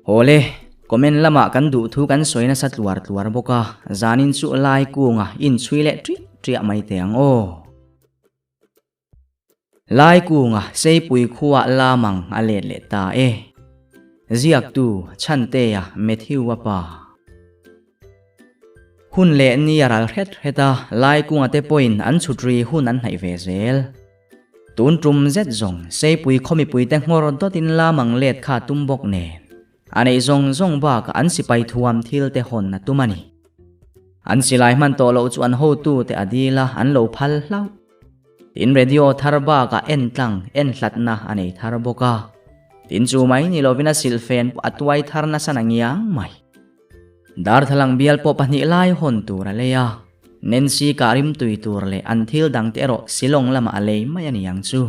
Haw le, comment lamah kan duh thu kan sawi nasa tluar tluar bawk a, zanin chu lai kunga inchhui leh ṭiah ṭiah mai teh ang aw. Lai kunga Seipui khuaa lamang a let leh ta e. Ziaktu Chhantea Matthew-a pa. Hun leh ni a ral hret hret a, lai kunga te pawhin an chhut ri hun an hnaih ve zel. Tun tum zet zawng Seipui khaw mipuite nghawr dawtin lamang let kha tum bawk nen, a neih zawng zawng bakah an sipai thuam thil te hawn a tum a ni. An silai hman tawh loh chu an hotute a dil a, an lo phal hlauh. Tin radio thar bakah en tlang, en hlatna a nei thar bawk a. Tin chu mai ni lovin a silhfen pawh a tuai thar nasa na ngiang mai. Darthlalang bial pawh pahnih lai hawn tur a lei a, Nancy kah rimtui tur leh an thil dangte erawh Shillong lamah a lei mai a ni ang chu.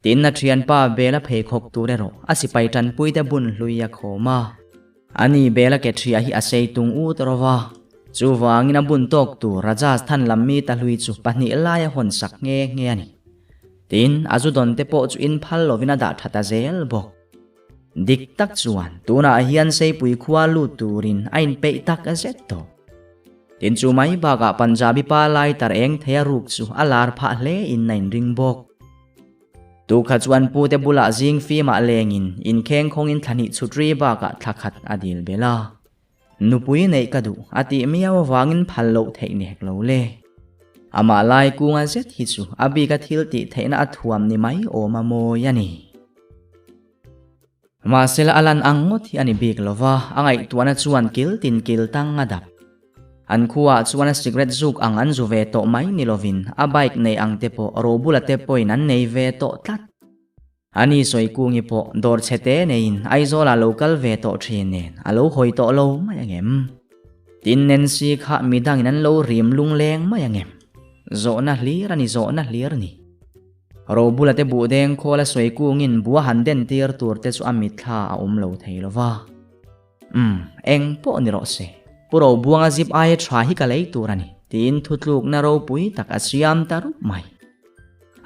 Tin a thianpa Bela pheikhawk tur erawh a sipai tanpuite bun hlui a khawm a. Ani Bela ke thria hi a sei tung ut rawh va, chuvangin a bun tawk tur Rajasthan lam mi ta hlui chu pahnih lai a hawn sak nghe nghe a ni. Tin, a zu dawn te pawh chu in phal lovin a dah tha ta zel bawk. Dik tak chuan tunah hian Seipui khua lut turin a inpeih tak zet tawh. Tin chu mai bakah Punjabi pa lai tar eng thei a ruk chu a lar phah hle in a inring bawk. Tukha chuan pute bulah zing fimah lengin inkheng khawngin thlahnih chhut ri bakah thla khat a dil belh a. Nupui neih ka duh a tih miau avangin phal loh theih ni hek lo le. Amah lai kunga zet hi chu a bika thil tih theihna a thuam ni mai awm a mawi a ni. Mahsela a lan ang ngawt hi a ni bik lo va, a ngaihtuahna chuan kil tin kil tang a dap. An khuaah chuan a cigarette zuk ang an zu ve tawh mai ni lovin a bike nei ang te pawh Robula te pawhin an nei ve tawh tlat. Ani Sawikungi pawh dawr chhe te neiin Aizawlah lo kal ve tawh thin nen a lo hawi tawh lo mai angem? Tin Nancy kha midangin an lo rim lungleng mai angem? Zawhna hlir a ni zawhna hlir ni. Robula te buh deng khawl a sawi kungin bua han den tir tur te chu a mitthla a awm lo thei lo va. Umm, eng pawh ni rawh se. Pu Robuanga zip aia tha hi ka lei tur a ni, tiin thutlukna ropui tak a siam ta rup mai.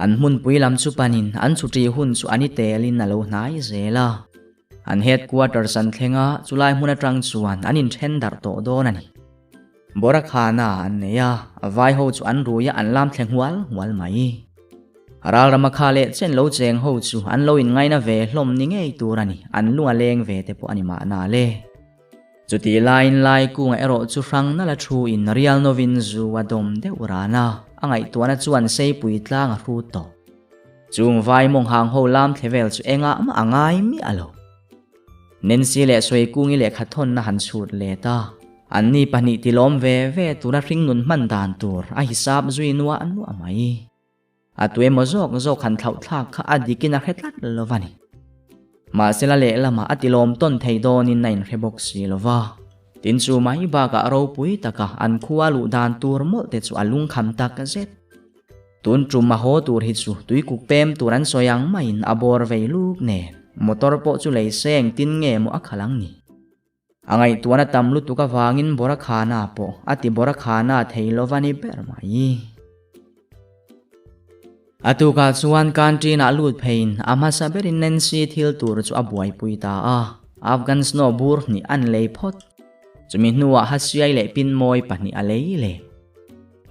An hmunpui lam chu panin an chhuṭi hun chu an i telin a lo hnai zel a. An headquarters an thleng a, chulai hmun atang chuan an inthen darh tawh dawn a ni. Borakhana an nei a, vai ho chu an rui a an lam thle nghual nghual mai. Ralrama kha leh chen lo cheng ho chu an lo inngaina ve hlawm ni ngei tur a ni, an lung a leng ve te pawh a ni mahna le. Chutih laiin lai kunga erawh chu hrang nala thu in rial novin zu a dawm deuh ran a, a ngaihtuahna chuan seipui tlang a hrut tawh. Chung vai mawng hang ho lam thle vel chu engah mah a ngai miah lo. Nancy leh Sawikungi lehkha thawnna han chhut let a, anni pahnih tilawm ve ve tura hringnun hman dan tur a hisap zui nuah nuah mai. A tuemaw zawk zawk han thlauh thlak kha a dikin a hre tlat lo va ni. Mahsela lehlamah a tilawm tawn thei dawnin a inhre bawk si lo va. Tin chu mai bakah ropui taka an khua luh dan tur mawlh te chu a lungkham tak zet. Tun tum a haw tur hi chu tuikuk pem tur an sawi ang maiin a bawr vei luk nen motor pawh chu lei se engtin nge maw a khalh ang ni. A ngaihtuahna tam lutuk avangin Borakhana pawh a ti Borakhana thei lova ni ber mai. A tukah chuan canteen ah lut pheiin a hmasa berin Nancy thil tur chu a buaipui ta a, Afghan snow bur hnih an lei phawt. Chumi hnuah hasiai leh pin mawi pahnih a lei leh.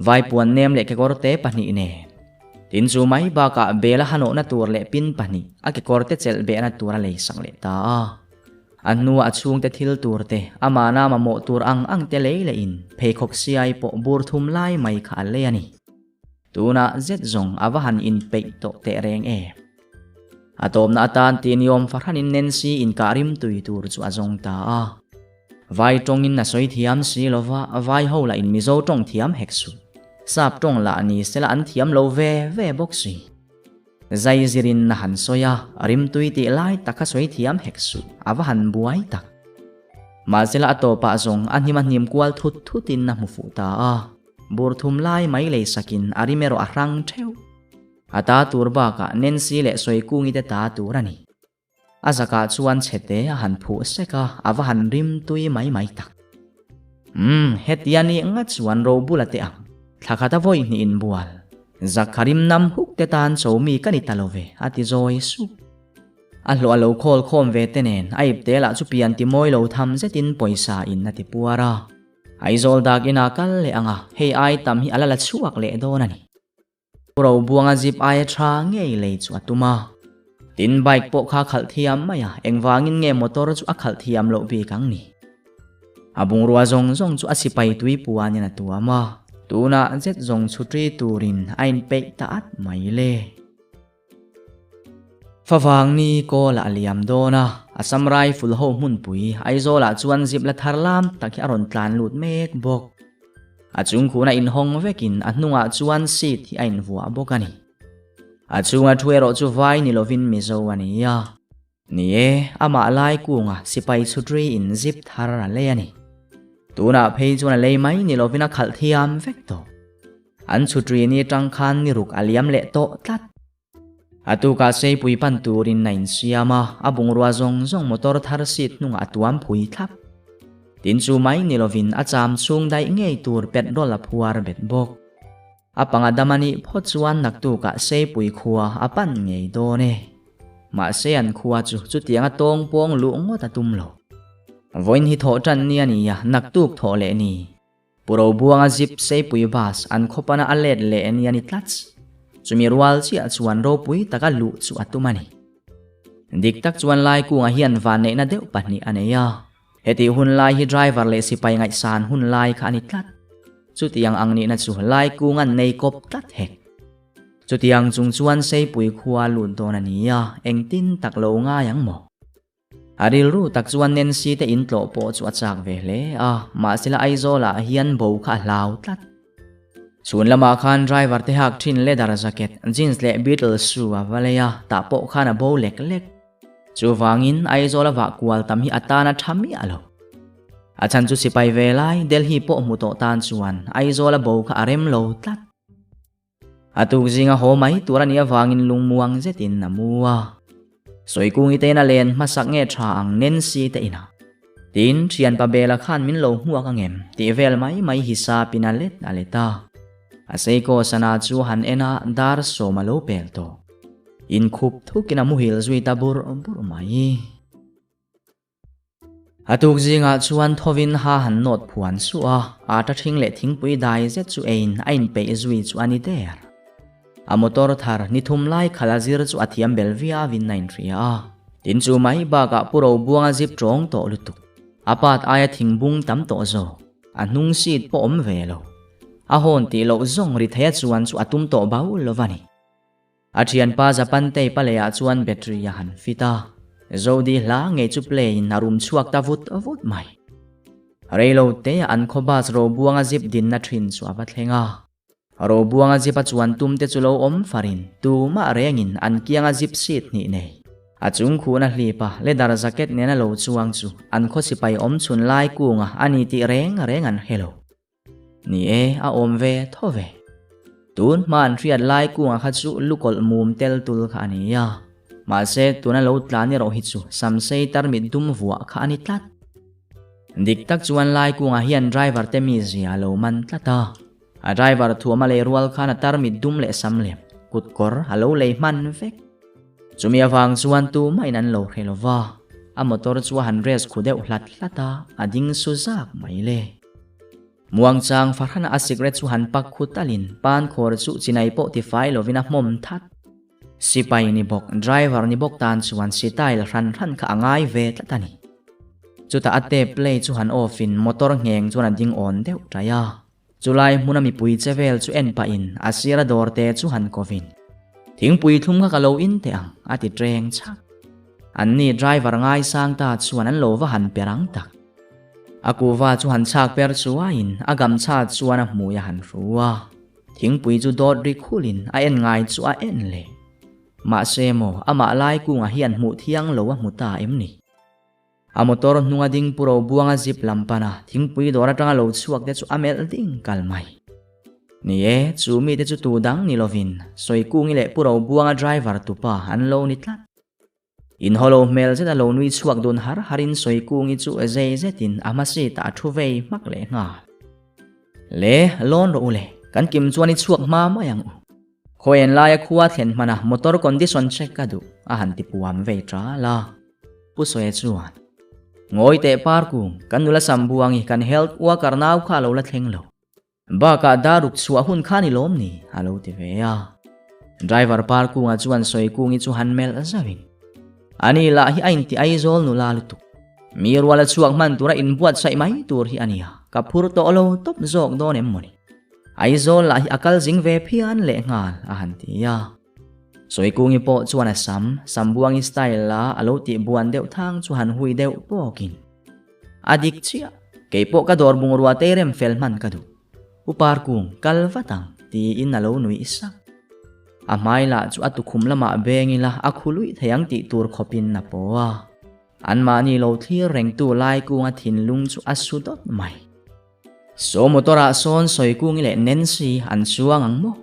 Vai puan nem leh kekawr te pahnih nen. Tin chu mai bakah bel a hanawhna tur leh pin pahnih a kekawr te chelh behna tur a lei sak leh ta a. A hnuah a chhungte thil tur te, amahna mamawh tur ang ang te lei lehin pheikhawk siai pawh bur thum lai mai kha a lei a ni. Tunah zet zawng a va han inpeih tawh teh reng em. A tawpna atan ti niawm fahranin Nancy inkah rimtui tur chu a zawng ta a. Vai tawngin a sawi thiam si lova, vai ho lah in Mizo tawng thiam hek suh. Sap tawng lah ni sela an thiam lo ve ve bawk si. Zai zirin a han sawi a, rimtui tih lai tak a sawi thiam hek suh, a va han buai tak. Mahsela a tawpah zawng a hnim a hnim kual thut thutin a hmu fuh ta a, bur thum lai mai lei sakin a rim erawh a hrang theuh. A ta tur bakah Nancy leh Sawikungi te ta tur a ni. A zakah chuan chhete a han phuh sek a, a va han rim tui mai mai tak. Umm, hetia nih nga chuan ro bula teh ang, thla khat a vawi hnih inbual. Zakha rim nam huk te tan cho mi ka ni ta lo ve, a ti zawi sup. A hlawh a lo khawl khawm ve te nen a ipte lah chu pian ti mawi lo tham zetin pawisa in a ti puar a. Aizawl dak inah kal leh ang a, hei ai tam hi a la la chhuak leh dawn a ni. Pu Robuanga zip aia tha ngei lei chu a tum a. Tin bike pawh kha khalh thiam mai a, engvangin nge motor chu a khalh thiam loh bik ang ni. A bungrua zawng zawng chu a sipai tui puanin a tuam a, tunah zet zawng chhutri turin a inpeih ta at mai le. Favang ni kawl ah a liam dawn a, Assam Rifle ho hmunpui Aizawl ah chuan zip la thar lam tak hi a rawn tlan lut mek bawk. A chungkhun a inhawng vekin a hnungah chuan seat hi a invuah bawk a ni. A chunga thu erawh chu vai ni lovin Mizo a ni a. Ni e, amah lai kunga sipai chhutri in zip thar a lei a ni. Tunah phei chuan a lei mai ni lovin a khalh thiam vek tawh. An chhutri ni atang khan ni ruk a liam leh tawh tlat. A tukah seipui pan turin a insiam a, a bungrua zawng zawng motor thar seat hnungah a tuam phui thlap. Tin chu mai ni lovin a cham chhung daih ngei tur petrol a phuar bet bawk. A panga dam a nih phawt chuan naktukah seipui khua a pan ngei dawn e. Mahse an khua chu chutianga tawng pawng luh ngawt a tum lo. Vawiin hi thawh tan ni a ni a, naktuk thawh leh ni. Pu Robuanga zip Seipui bus an khawpana a let leh ni a ni tlats. Chumi rual chiah chuan ropui taka luh chu a tum a ni. Dik tak chuan Laikunga hian vanneihna deuh pahnih a nei a. Hetih hun lai hi driver leh sipai ngaihsan hun lai kha a ni tlat. Chutiang ang nihna chu Laikunga'n nei kawp tlat hek. Chutiang chung chuan Seipui khua lut dawn a ni a, engtin tak lo ngai ang maw? A rilru tak chuan Nancy te in tlawh pawh chu a chak ve hle a, mahsela Aizawl-ah hian bo kha a hlau tlat. Chhun lamah khan driver te hak thin leather jacket, jeans leh Beatles shoe a va lei a, tah pawh khan a bo lek lek. Chuvangin Aizawl-a vah kual tam hi a tan a tha miah lo. A chhan chu sipai ve lai Delhi pawh hmu tawh tan chuan Aizawl-a bo kha a rem lo tlat. A tuk zinga haw mai tur a nih avangin lungmuang zetin a mu a. Sawikungi te in a len hmasak nge tha ang Nancy te inah. Tin, thianpa Bela khan min lo hmuak ang em tih vel mai mai hisapin a let a let a. A seikaw sana chu han en a dar sawm a lo pel tawh. Inkhup thukin a muhil zui ta bur bur mai. A tuk zingah chuan thovin ha han nawt phuan suh a, ata thing leh thingpui dai zet chu eiin a inpeih zui chu a ni der. A motor thar ni thum lai khalh a zir chu a thiam bel viauin a inhria a. Tin chu mai bakah Pu Robuanga zip tawng tawh lutuk. A pat aia thingbung tam tawh zawk. A hnung seat pawh awm ve lo. A hawn tih loh zawng ri theia chuan chu a tum tawh bau lo va ni. A thianpa Zapantei palehah chuan battery a han fit a, Zodi hla ngei chu play in a rum chhuak ta vut vut mai. Reilo te an khaw bus Robuanga zip dinna thin chu a va thleng a. Robuanga zip a chuan tum te chu lo awm farin tumah rengin an kianga zip seat hnih nei. A chung khuhna hlip a leather jacket nena lo chuang chu an khaw sipai awm chhun lai kunga a ni tih reng reng an hre lo. Ni e, a awm ve tho ve. Tun hma an hriat lai kunga kha chu lukawlh mum tel tul kha a ni a. Mahse, tuna lo tlan erawh hi chu samsei tarmit dum vuah kha a ni tlat. Dik tak chuan lai kunga hian driver te mizia a lo man tlat a. A driver thuam a lei rual khan a tarmit dum leh sam lem kutkawr a lo lei hman vek. Chumi avang chuan tumahin an lo hre lo va, a motor chu a han rest khu deuh hlat hlat a, a ding su zak mai le. Muangchang fahrana a sikret chu han pak khu talin pan khawr chu chinai pawh tifai lovin a hmawm that. Sipai ni bawk, driver ni bawk tan chuan sitail hran hran kha a ngai ve tlat a ni. Chutah a tape play chu han off in motor ngheng chuan a ding awn deuh ṭaih a. Chulai hmuna mipui che vel chu en pahin a sira dawr te chu han kovin, Thingpui thlum kha ka lo in teh ang, a ti ṭeng chhak. Anni driver ngaisang ta chuan an lo va han per ang tak. A kuva chu han chhak per chuaiin a gamchha chuan a hmui a han hru a. Thingpui chu dawt ri khulin a en ngai chu a en leh. Mahse maw amah lai kungah hian hmuh thiang lo a hmu ta em ni? A motor hnunga ding Pu Robuanga zip lam pana thingpui dawr atanga lo chhuak te chu a melh ding kal mai. Ni e, chu mite chu tu dang ni lovin Sawikungi leh Pu Robuanga driver tupa an lo ni tlat. Inhaw lo hmel zet a lo nui chhuak dun har harin Sawikungi chu zei zetin a hma seat ah a thu vei hmak leh nghal. Le, lawn rawh u le, kan kim chuan i chhuak hma mai ang u. Khawian laia khua thlen hmana motor condition check ka duh a han ti puam vei ṭal a. Pu Sawia chuan, Ngawi teh Parkung, kan nula sam buang i kan health worker nau kha a lo la thleng lo. Bakah daruk chhuah hun kha ni lawm ni? a lo ti ve a. Driver Parkunga chuan Sawikungi chu han melh zauhin, Ani lah hi a inti Aizawl nula lutuk. Mi ruala chhuak hman tura inbuatsaih mai tur hi a nia, ka phur tawh lo tawp zawk dawn em mawni? Aizawl lah hi a kal zing ve phian lehnghal, a han ti a. Sawikungi pawh chuan a sam, Sambuangi style a a lo tih buan deuh thang chu han hui deuh pawkin, A dik chiah, kei pawh ka dawr bungrua te rem fel hman ka duh. U Parkung, kal vat ang, tiin a lo nuih sak. A hmai lah chu a tukhum lamah beng ila a khu luih thei ang tih tur khawpin a paw a. Anmahni lo thlir rengtu Laikunga thinlung chu a su dawt mai. Saw motor-ah sawn Sawikungi leh Nancy an chuang ang maw?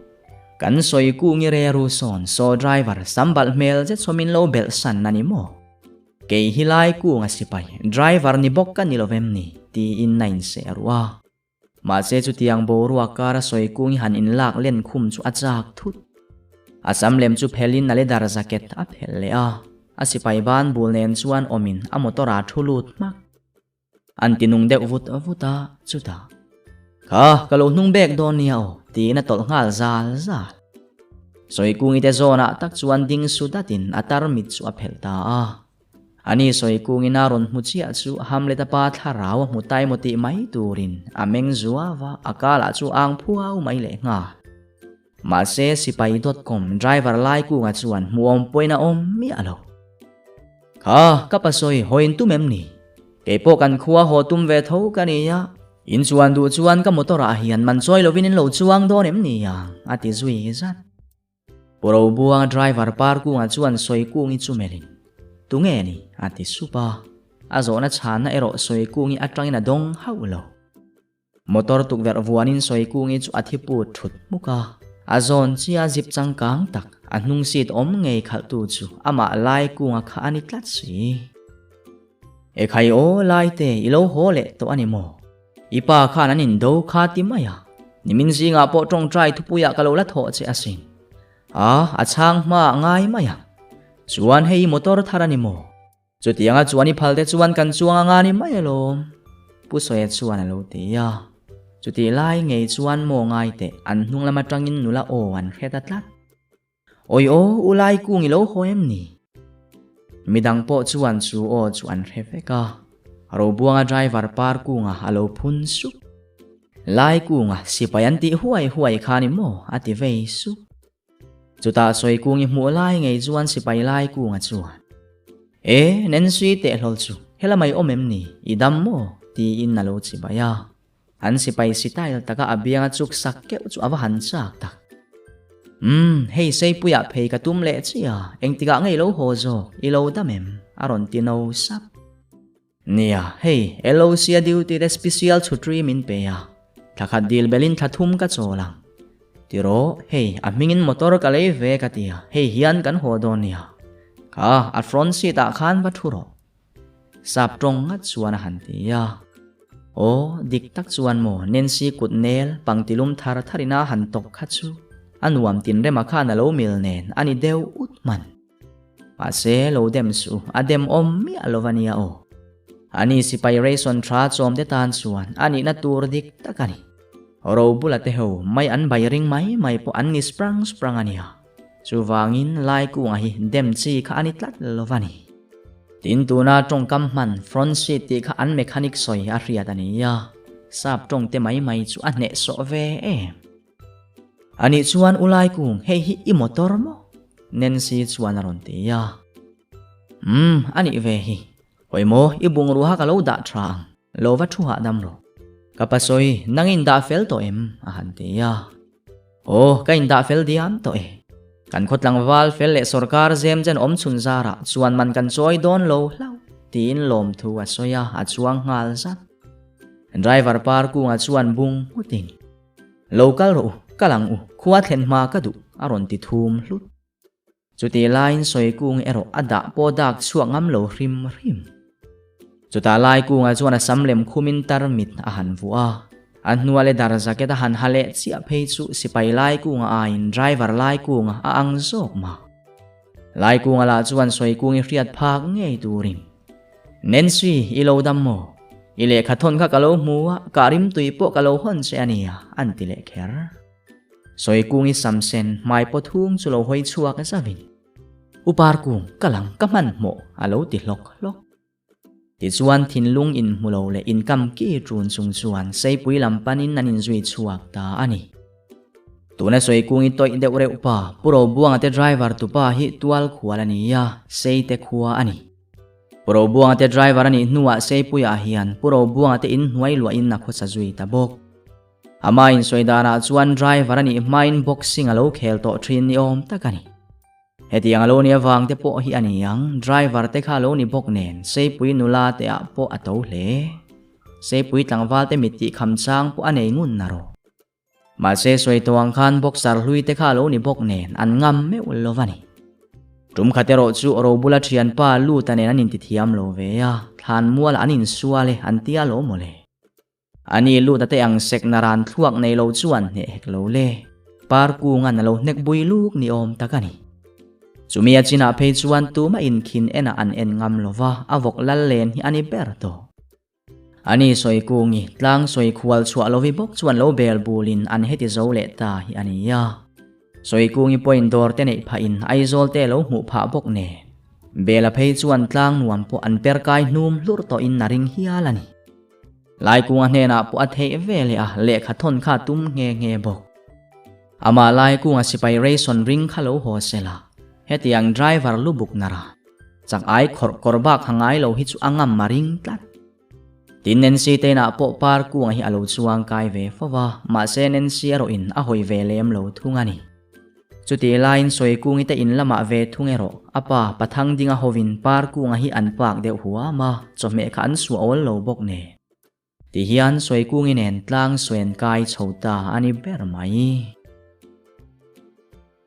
Kan Sawikungi reru sawn saw driver sam balh hmel zet saw min lo belh san a ni maw? Kei hi Laikunga sipai driver ni bawk ka ni lovem ni? tiin a inseh ruh a. Mahse chutiang boruak kara Sawikungi han inlak len khum chu a chak thut. A sam lem chu phelin a leather jacket a phelh leh a, a sipai ban bul nen chuan awmin a motor-ah thu lut hmak. An ti nung deuh vut vut a, chutah, Kha, ka lo hnung bek dawn nia aw, tiin a tawlh nghal zal zal. Sawikungi te zawnah tak chuan ding su datin a tarmit chu a phelh ta a. Ani Sawikungin a rawn hmu chiah chu Hamlet-a pa thlarau a hmu tai maw tih mai turin a meng zuau a, a kalah chu ang phuau mai leh nghal. Mahse sipai dawt kawm driver lai kunga chuan hmuhawm pawhin a awm miah lo. Kha, ka pasawi hawiin tum em ni? Kei pawh kan khua haw tum ve tho ka ni a, in chuan duh chuan ka motor ah hian man chawi lovin in lo chuang dawn em ni ang, a ti zui zat. Pu Robuanga driver par kunga chuan sawi kungi chu melhin, Tunge ni? a ti sup a, a zawhna chhanna erawh sawi kungi atangin a dawng hauh lo. Motor tukverh vuanin Sawikungi chu a thi put thut hmuk a, a zawn chia zip changkang tak a hnung seat awm ngei khalhtu chu amah Laikunga kha a ni tlat si. Ekhai aw Laite i lo haw leh tawh a ni maw? I pa khan an indo kha ti mai a, nimin zingah pawh tawngtai thupuiah ka lo la thawh che asin. A, a chhang hma ngai mai a. Chuan hei motor thar a ni maw? Chutianga chuan i phal te chuan kan chuang anga ni mai alawm, Pu Sawia chuan a lo ti a. Chutih lai ngei chuan maw ngai teh an hnung lam atangin nula aw an hre ta tlat. Awi aw, u lai kung i lo haw em ni? Midang pawh chuan chu aw chu an hre vek a. Robuanga driver par kunga a lo phun sup. Lai kunga sipai an tih huai huai kha ni maw a ti vei sup. Chutah Sawikungi hmuh lai ngei chuan sipai Laikunga chuan, E, Nancy teh hlawl chu, helamai awm em ni? I dam maw? tiin a lo chibai a. An sipai sitail taka a bianga chuk sak keuh chu a va han chak tak. Umm, hei Seipuiah phei ka tum leh chiah a, engtikah nge i lo haw zawk, i lo dam em? a rawn ti no sap. Nia, hei LOC a duty te special chhutri min pe a, thla khat dil belin thla thum ka chawl ang. Tiraw, hei a hmingin motor ka lei ve ka ti a, hei hian kan haw dawn nia. Kha, a front seat ah khan va thu rawh. Sap tawng ngat chuan a han ti a. Aw, dik tak chuan maw Nancy kut nel pangtilum thar tharin a han tawk kha chu a nuam tinrema khan a lo mil nen a ni deuh ut hman. Mahse, lo dem suh, a dem awm miah lo va nia aw. Ani sipai ration tha chawm te tan chuan a nihna tur dik tak a ni. Ro bula te ho mai an bai ring mai mai pawh an ni sprang sprang a nia. Chuvangin Laikunga hi dem chi kha a ni tlat lo va ni. Tin tuna tawngkam hman front seat tih kha an mechanic sawi a hriat a nia. Sap tawng te mai mai chu a hnehsawh ve em. Anih chuan U Laikung, hei hi i motor maw? Nancy chuan a rawn ti a. Umm, anih ve hi. Hawi maw, i bungrua ka lo dah tha ang. Lo va thu hahdam rawh. Ka pasawi, nang indah fel tawh em? a han ti a. Aw, ka indah fel diam tawh e. Kan khaw tlangval fel leh sawrkar zem chen awm chhun zarah chuan man kan chawi dawn lo hlauh, tiin lawmthu a sawi a, a chuang nghal zat. Driver Parkunga chuan bung nghutin. Lo kal rawh u, kal ang u, khua thlen hma ka duh, a rawn ti thum hlut. Chutih laiin Sawikung erawh a dah pawh dak chhuak ngam lo hrim hrim. Chutah Laikunga chuan a sam lem khumin tarmit a han vuah a. A hnua leather jacket a han ha leh chiah phei chu sipai laikunga aiin driver laikunga a ang zawk mah. Laikunga lah chuan Sawikungi hriat phak ngei turin, Nancy, i lo dam maw? I lehkha thawn kha ka lo hmu a, kah rimtui pawh ka lo hawn che a nia, an ti leh kher. Sawikungi samsen hmai pawthung chu lo hawi chhuak zavin, U Parkung, ka lang ka hmanhmawh, a lo ti hlawk hlawk. Tichuan thinlung inhmu lo leh inkam ki ṭun chung chuan Seipui lam panin an inzui chhuak ta a ni. Tuna Sawikungi tawih deuh reuh pa, Pu Robuanga te driver tupa hi tual khual a ni a, Seite khua a ni. Pu Robuanga te driver a nih hnuah Seipuiah hian Pu Robuanga te inhnuai luahin a khawsa zui ta bawk. Ama insawi danah chuan driver a nih hmain boxing a lo khel tawh ṭhin ni awm tak a ni. Hetiang a lo ni avang te pawh hi a ni ang, driver te kha a lo ni bawk nen Seipui nula te ah pawh a to hle. Seipui tlangval te mit tih kham chang pawh a nei ngun na rawh. Mahse sawi tawh ang khan boxer hlui te kha a lo ni bawk nen an ngam meuh lo va ni. Tum khat erawh chu Robula thianpa Luta nen an intithiam lo ve a, thlanmual ah an insual e an tia lo mawle. Ani lut a te ang sek na ran thluak nei lo chuan hneh hek lo le. Parkungan a lo hnek bui luk ni awm tak a ni. Chumi a chinah phei chuan tumah inkhin enah an en ngam lo va, a vawk lal len hi a ni ber tawh. Ani Sawikungi, tlang sawi khual chhuah lovi bawk chuan lo bel bulin an heti zo leh ta hi a ni a. Sawikungi pawhin dawr te neih phahin Aizawl te lo hmuh phah bawk nen. Bela phei chuan tlang nuam pawh an per kai hnum hlurh tawhin a ring hial a ni. Laikunga hnenah pawh a theih ve leh a, lehkha thawn kha a tum nghe nghe bawk. Amah Laikunga sipai ration ring kha lo haw se la, hetiang driver lu buk nara, chak ai khawrh kawr bak ha ngai lo hi chu a ngam a ring tlat. Tin Nancy te inah pawh Parkunga hi a lo chuang kai ve fo va, mahse Nancy erawhin a hawi ve lem lo thung a ni. Chutih laiin Sawikungi te in lamah ve thung erawh a pa Pathang dinga hovin Parkunga hi an pak deuh huam a, chawhmeh kha an suah awl lo bawk nen. Tihian Sawikungi nen tlang sawi an kai chho ta a ni ber mai.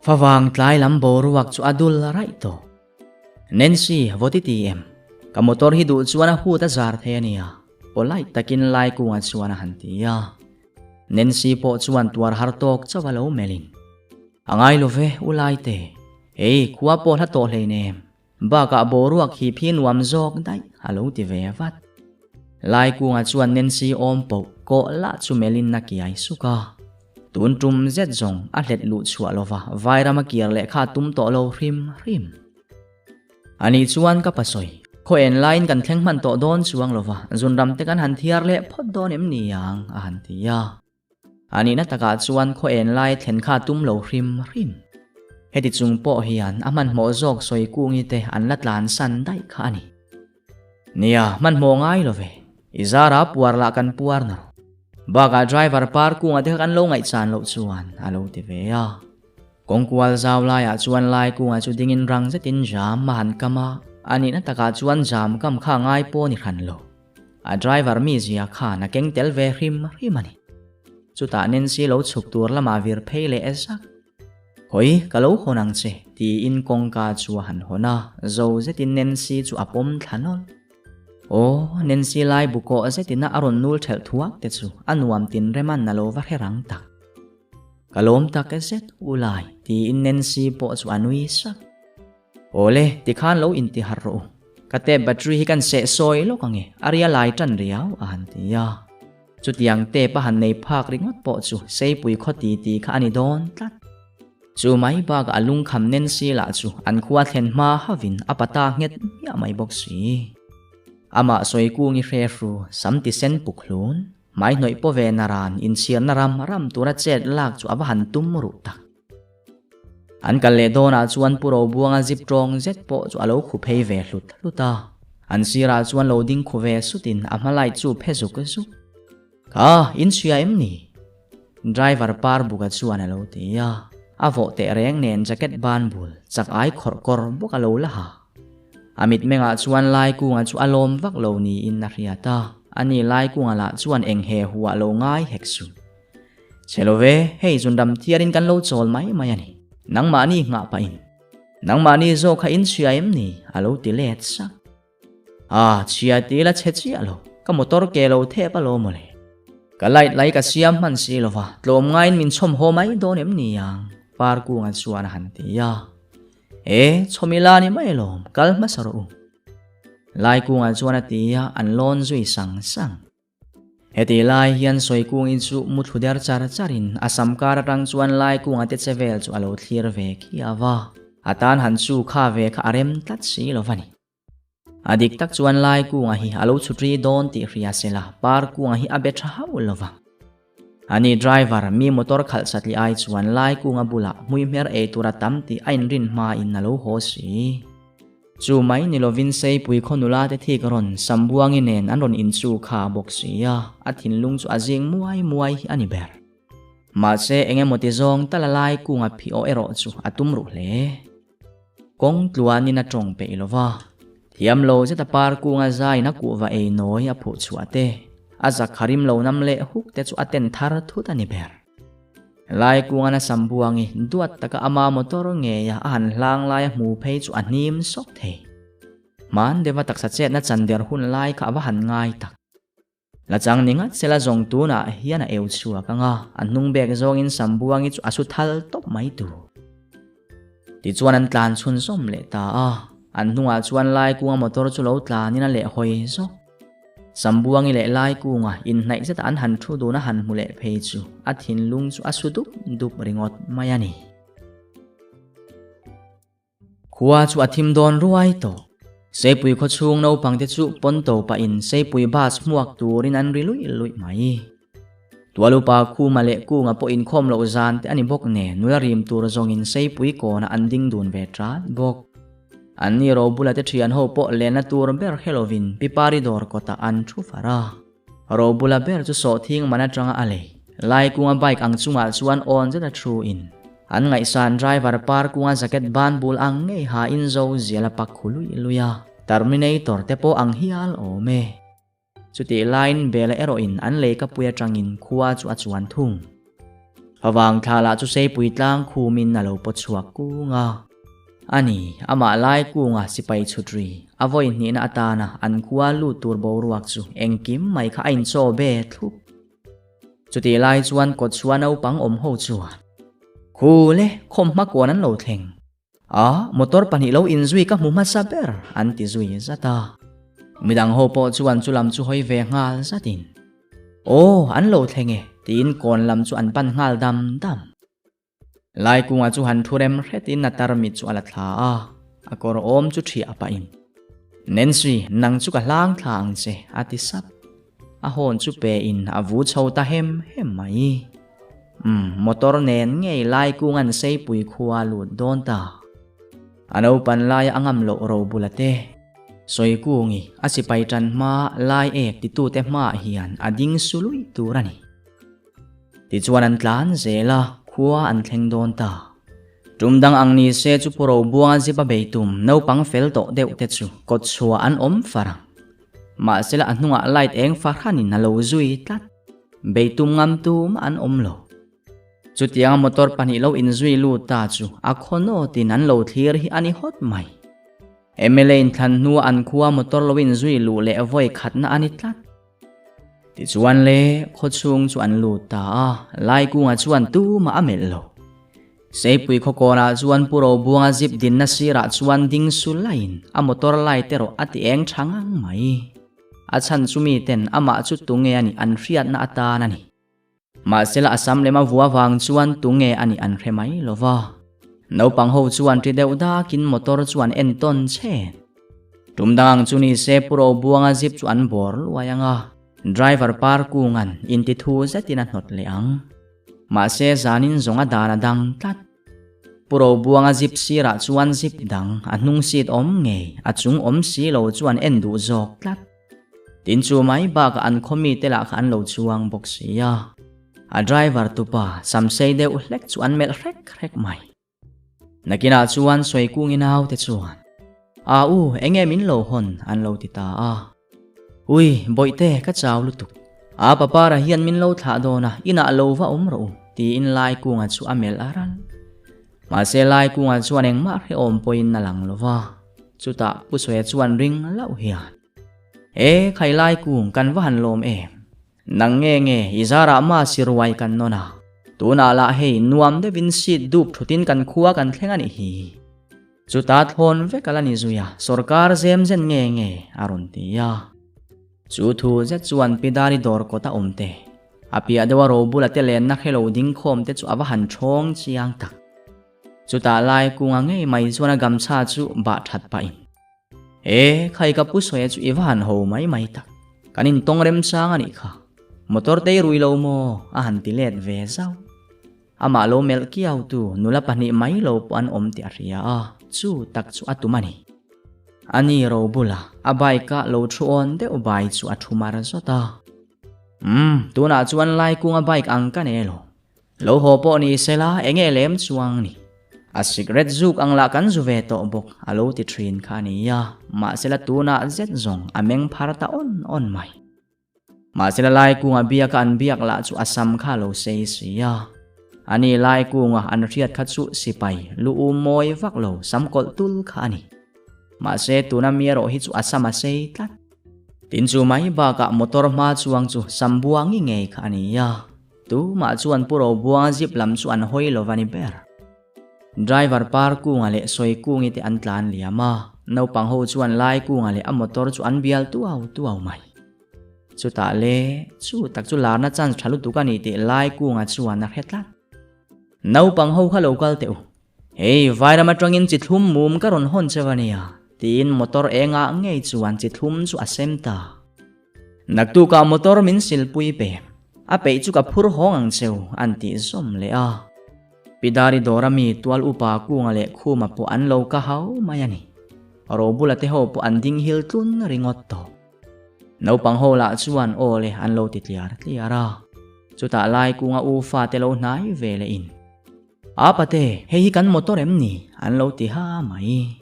Favang tlai lam boruak chu a dul raih tawh. Nancy, vaw ti ti em? Ka motor hi duh chuan a hut a zar thei a nia, polite takin Laikunga chuan a han ti a. Nancy pawh chuan tuar har tawk chauh a lo melhin. A ngai lo ve, u Laite. Hei, khua pawh hla tawh hleinem. Bakah boruak hip hi nuam zawk daih, a lo ti ve vat. Laikunga chuan Nancy awm poh kawh lah chu melhin a kiai suk a. Tun tum zet zawng a hlet luh chhuah lova Vairam a kiar leh kha a tum tawh lo hrim hrim. Ani chuan ka pasawi, Khaw en laiin kan thleng hman tawh dawn chuang lova, zunram te kan han thiar leh phawt dawn em ni ang? a han ti a. Anihna takah chuan khaw en lai thlen kha tum lo hrim hrim. Heti chung pawh hian a hmanhmawh zawk sawi kungi te an la tlansan daih kha a ni. Nia, hmanhmawh ngai lo ve. I zara puar lah kan puar na rawh. Bakah driver par kunga te kha kan lo ngaihchan loh chuan a lo ti ve a. Kawngkual zau laiah chuan lai kungah chu dingin rang zetin jam a han kam a, a nihna takah chuan jam kam kha a ngai pawh a ni hran lo. A driver mizia khan a keng tel ve hrim hrim a ni. Chutah Nancy lo chhuk tur lamah vir phei leh zak. Hawi, ka lo hawn ang che, tiin kawngka chu a han hawn a, zo zetin Nancy chu a pawm thla nawlh. Aw, Nancy lai bu kawh zetin a rawn nul ṭhelh thuak te chu a nuam tinrema'n a lo va hre rang tak. Ka lawm tak zet u lai, tiin Nancy pawh chu a nui sak. Awle, tikhan lo inti harh rawh u. Ka tape battery hi kan seh sawi lawk ange, a ria lai tan riau a han ti a. Chutiang tape a han nei phak ringawt pawh chu Seipui khaw ti ti kha a ni dawn tlat. Chu mai bakah a lungkham Nancy lah chu an khua thlen hma havin a pata nghet hmiah mai bawk si. Amah Sawikungi hrehru sam ti sen puk hlun. Hmai hnawih paw ve na ran inchhiarna ram ram tura chet lak chu a va han tum ruh tak. An kal leh dawnah chuan Pu Robuanga zip tawng zet pawh chu a lo khu phei ve hlut hlut a. An sirah chuan lo ding khu ve sutin a hma light chu phe zuk zuk. Kha, inchhia em ni? Driver par buka chuan a lo ti a. A vawh teh reng nen jacket ban bul chak ai khawrh kawr bawk a lo la ha. A mitmengah chuan Laikunga chu a lawm vak lo niin a hriat a, ani Laikunga lah chuan eng he huah lo ngai hek suh. Che lo ve, hei zunram thiarin kan lo chawl mai mai a ni. Nangmahni nghah pahin. Nangmahni zawk kha in chhia em ni? a lo ti let sak. Ah, chhia ti la chhe chiah lo, ka motor ke lo thep alawm mawle. Ka light lai ka siam hman si lo va, tlawm ngaiin min chhawm haw mai dawn em ni ang? Parkunga chuan a han ti a. E, chhawm ila ni mai lawm, kal hmasa rawh u. Laikunga chuan a ti a, an lawn zui sang sang. Heti lai hian Sawikungin chu mu thlu der char charin a sam kar atang chuan Laikunga te che vel chu a lo thlir ve khiau a, a tan han chu kha ve kha a rem tlat si lo va ni. A dik tak chuan Laikunga hi a lo chhutri dawn tih hria sela Parkunga hi a be tha hauh lo va. Ani driver mi motor khalh satli ai chuan Laikunga bulah hmuihmer ei tur a tam tih a inrin hmain a lo haw si. Chu mai ni lovin Seipui khaw nula te thik rawn Sambuangi nen an rawn inchu kha bawk si a, a thinlung chu a zing muai muai hi a ni ber. Mahse eng emaw ti zawng tal a lai kunga phih aw erawh chu a tum ruh hle. Kawng tluanin a tawng peih lo va, thiam lo zeta par kunga zaiin a kuhva ei nawi a phuh chhuah te, a zakha rim lo nam leh huk te chu a ten thar thut a ni ber. Laikungan a sam buangi duat taka ama motor ngeia a han hlang laia hmu phei chu a hnim sawk thei. Hman deuha taksa chetna chan der hun lai kha a va han ngai tak. La chang ni ngat sela zawng tunah hian a eu chhuak ang a, a hnung bek zawngin sam buangi chu a su thal tawp mai tur. Tichuan an tlan chhunzawm leh ta a, an hnungah chuan Laikunga motor chu lo tlanin a lehhawi zawk. Sambuangi leh Laikunga inhnaih zeta an han thu dun a han hmu leh phei chu a thinlung chu a su dup dup ringawt mai a ni. Khua chu a thim dawn ruai tawh. Seipui khawchhung naupangte chu pawnto pahin Seipui bus hmuak turin an ri luih luih mai. Tualupa Khuma leh Kunga pawh inkhawm loh zan te a ni bawk nen nula rim tur zawngin Seipui kawnah an ding dun ve ṭat bawk. Anni Robula te ṭhian ho pawh lenna tur ber hre lovin Pipari dawr kawtah an ṭhu far a. Robula ber chu sawhthing man aṭanga a lei. Laikunga bike ang chungah chuan awn zet a ṭhu in an ngaihsan driver par kunga jacket ban bul ang ngei ha in zo zial a pak khu luih luih a. Terminator te pawh ang hial awm e. Chutih laiin Bela erawhin an leikapui atangin khua chu a chuan thung. Favang thla lah chu Seipui tlang khumin a lo pawt chhuak kung a. A ni, amah lai kunga sipai chhut ri, a vawi hnihna atana an khua lut tur boruak chu engkim mai kha a inchaw be thlup. Chutih lai chuan kawtchhuah naupang awm ho chuan, Khu le, khawmhma kuan an lo thleng. A, motor pahnih lo inzui ka hmu hmasa ber, an ti zui zat a. Midang ho pawh chuan chu lam chu hawi ve nghal zatin, Aw, an lo thleng e, tiin kawn lam chu an pan nghal dam dam. Laikunga chu han thu rem hretin a tarmit chu a la thla a, a kawr awm chu ṭhiah pahin, Nancy, nang chu ka hlang thla ang che, a ti sap. A hawn chu pe in a vu chho ta hem hem mai. Umm, motor nen ngei lai kung an seipui khua lut dawn ta. A naupan laia a ngam loh ro bula te. Sawikungi a sipai tan hma lai ek titute hmaah hian a ding su luih tur a ni. Tichuan an tlan zel a, khua an thleng dawn ta. Tum dang ang ni se chu Pu Robuanga zip a bei tum naupang fel tawh deuh te chu kawtchhuah an awm far ang. Mahsela a hnungah light eng fahranin a lo zui tlat. Bei tum ngam tum an awm lo. Chutianga motor pahnih lo inzui lut ta chu a khawnawtin an lo thlir hi a ni hawt mai. Mla inthlan hnua an khua motor lo inzui luh leh vawi khatna a ni tlat. Tichuan le, khawchhung chu an lut ta a, Laikunga chuan tumah a melh lo. Seipui khawkawnah chuan Pu Robuanga zip dinna sirah chuan ding su laiin a motor light erawh a ti eng tha ngang mai. A chhan chu miten amah chu tunge a nih an hriatna atan a ni. Mahsela a sam lem a vua vang chuan tunge a nih an hre mai lo va. Naupang ho chuan ṭi deuh dakin motor chu an en tawn chhen. Tum dang ang chu ni se Pu Robuanga zip chu an bawr luai ang a, driver par kunga'n intithu zetin a hnawt leh ang. Mahse zanin zawng a dan a dang tlat. Pu Robuanga zip sirah chuan zip dang a hnung seat awm ngei, a chung awm si lo chuan en duh zawk tlat. Tin chu mai bakah an khaw mite lah kha an lo chuang bawk si a. A driver tupa samsei deuh hlek chu an melh hrek hrek mai. Nakinah chuan Sawikungin naute chuan, A u, enge min lo hawn? an lo ti ta a. Ui, bawihte, ka chau lutuk. A papara hian min lo thlah dawn a, inah lo va awm rawh u, tiin Laikunga chu a melh a ral. Mahse Laikunga chuan engmah hrehawm pawhin a lang lo va. Chutah Pu Sawia chuan ring lauh hian, E, khai Laikung, kan va han lawm em? Nang nge nge i zarah ma siruai kan nawn a, tunah lah hei nuam deuhin seat dup thutin kan khua kan thleng a nih hi. Chuta thlawn vek a la ni zui a, sawrkar zem zen nge nge a rawn ti a. Chu thu zet chuan Pi Dari dawr kawt a awm te, a piah deuha robula te lenna hrelo ding khawm te chu a va han ṭhawng chiang tak. Chutah lai kunga ngei mai chuan a gamchha chu bah ṭhat pahin. E, khai ka pu sawi chu i va han ho mai mai tak. Kan intawng remchang a nih kha. Motor te i rui lo maw? A han ti let ve zauh. Amah lo melh kiau tu nula pahnih mai lo pawh an awm tih a hria a, chu tak chu a tum a ni. Ani ro bula a bike a lo thu awn deuh bai chu a thu mar zawt a. Umm, tunah chuan Laikunga bike ang ka nei lo. Lo haw pawh ni sela enge lem chuang ni. A cigarette zuk ang lah kan zu ve tawh bawk a lo ti thin kha a nia, mahsela tunah zet zawng a meng phar ta awn awn mai. Mahsela Laikunga biaka an biak lah chu a sam kha a lo sei si a. Ani Laikunga an hriat kha chu sipai lu u mawi vak lo sam kawlh tul kha a ni. Mahse tuna mi erawh hi chu a sam a sei tlat. Tin chu mai bakah motor hma chuang chu sam buangi ngei kha a nia. Tumah chuan Pu Robuanga zip lam chu an hawi lo va ni ber. Driver par kunga leh sawi kungi te an tlan liam a, naupang ho chuan lai kunga leh a motor chu an bial tuau tuau mai. Chutah le, chu tak chu larna chance tha lutuk a ni tih lai kunga chuan a hre tlat. Naupang ho kha lo kal teh u. Hei, vairam atangin chi thlum mum ka rawn hawn cheu a nia, tiin motor engah ngei chuan chi thlum chu a sem ta. Naktukah motor min silpui pe, a peih chu ka phur hawng ang cheu, an tih zawm leh a. Pidari dawra mi tual upa kunga leh khuma pawh an lo ka hau mai a ni. Robula te ho pawh an ding hil tlun ringawt tawh. Naupang ho lah chuan aw le an lo ti tliar tliar a. Chutah lai kunga u fate lo hnai ve leh in. A pate, hei hi kan motor em ni? an lo ti ha mai.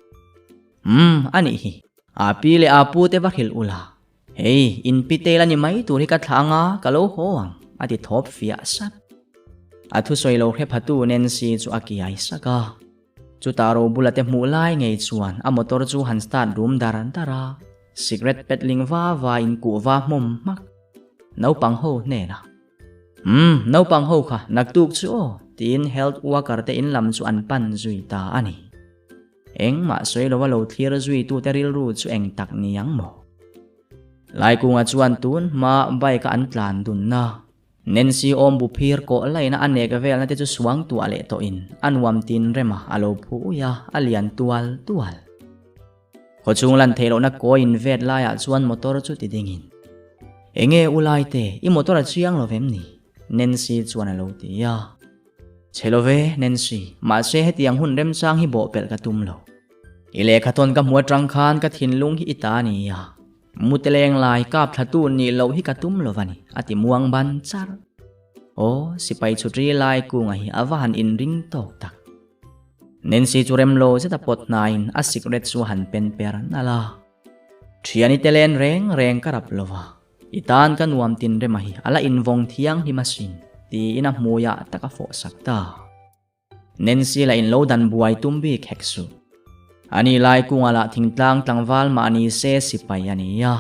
Umm, a nih hi. A pi leh a pu te va hrilh ula. Hei, in pi tel a ni mai tur hi ka thlah anga ka lo haw ang, a ti thawp fiah sap. A thusawi lo hre phatu Nancy chu a kiai sak a. Chutah Robula te hmuh lai ngei chuan a motor chu han start rum dar dar a, cigarette petling va va in kuhva hmawm hmak. Naupang ho hnenah. Umm, naupang ho kha naktuk chu aw, tiin health worker te in lam chu an pan zui ta a ni. Engmah sawi lova lo thlir zui tute rilru chu eng tak ni ang maw? Laikunga chuan tun hma bike a an tlan dunna, Nancy awm bu phir kawh laina a nek velna te chu suang tuah leh tawhin a nuam tin rema a lo phu ui a, a lian tual tual. Khawchhung lan theih lohna kawi in vet laiah chuan motor chu ti dingin, Enge u Laite, i motor a chiang lo vem ni? Nancy chuan a lo ti a. Chhe lo ve, Nancy, mahse hetiang hun remchang hi bawhpelh ka tum lo. I lehkha tawn ka hmu atang khan ka thinlung hi i ta a ni a, muteleng lai kap thlatu nih loh hi ka tum lo va ni, a ti muang ban char. Aw, sipai chhutri lai kunga hi a va han inring tawk tak. Nancy chu remlo zet a pawt hnaiin a cigarette chu a han pen per nalh a. Thiani te len reng reng ka rap lo va, i tan ka nuam tin rema hi a la invawng thianghlim asin, tiin a hmuiah tak a fawh sak ta. Nancy la in lo dan buai tum bik hek suh. Ani lai kungah lah thingtlang tlangval mahni se sipai a ni a,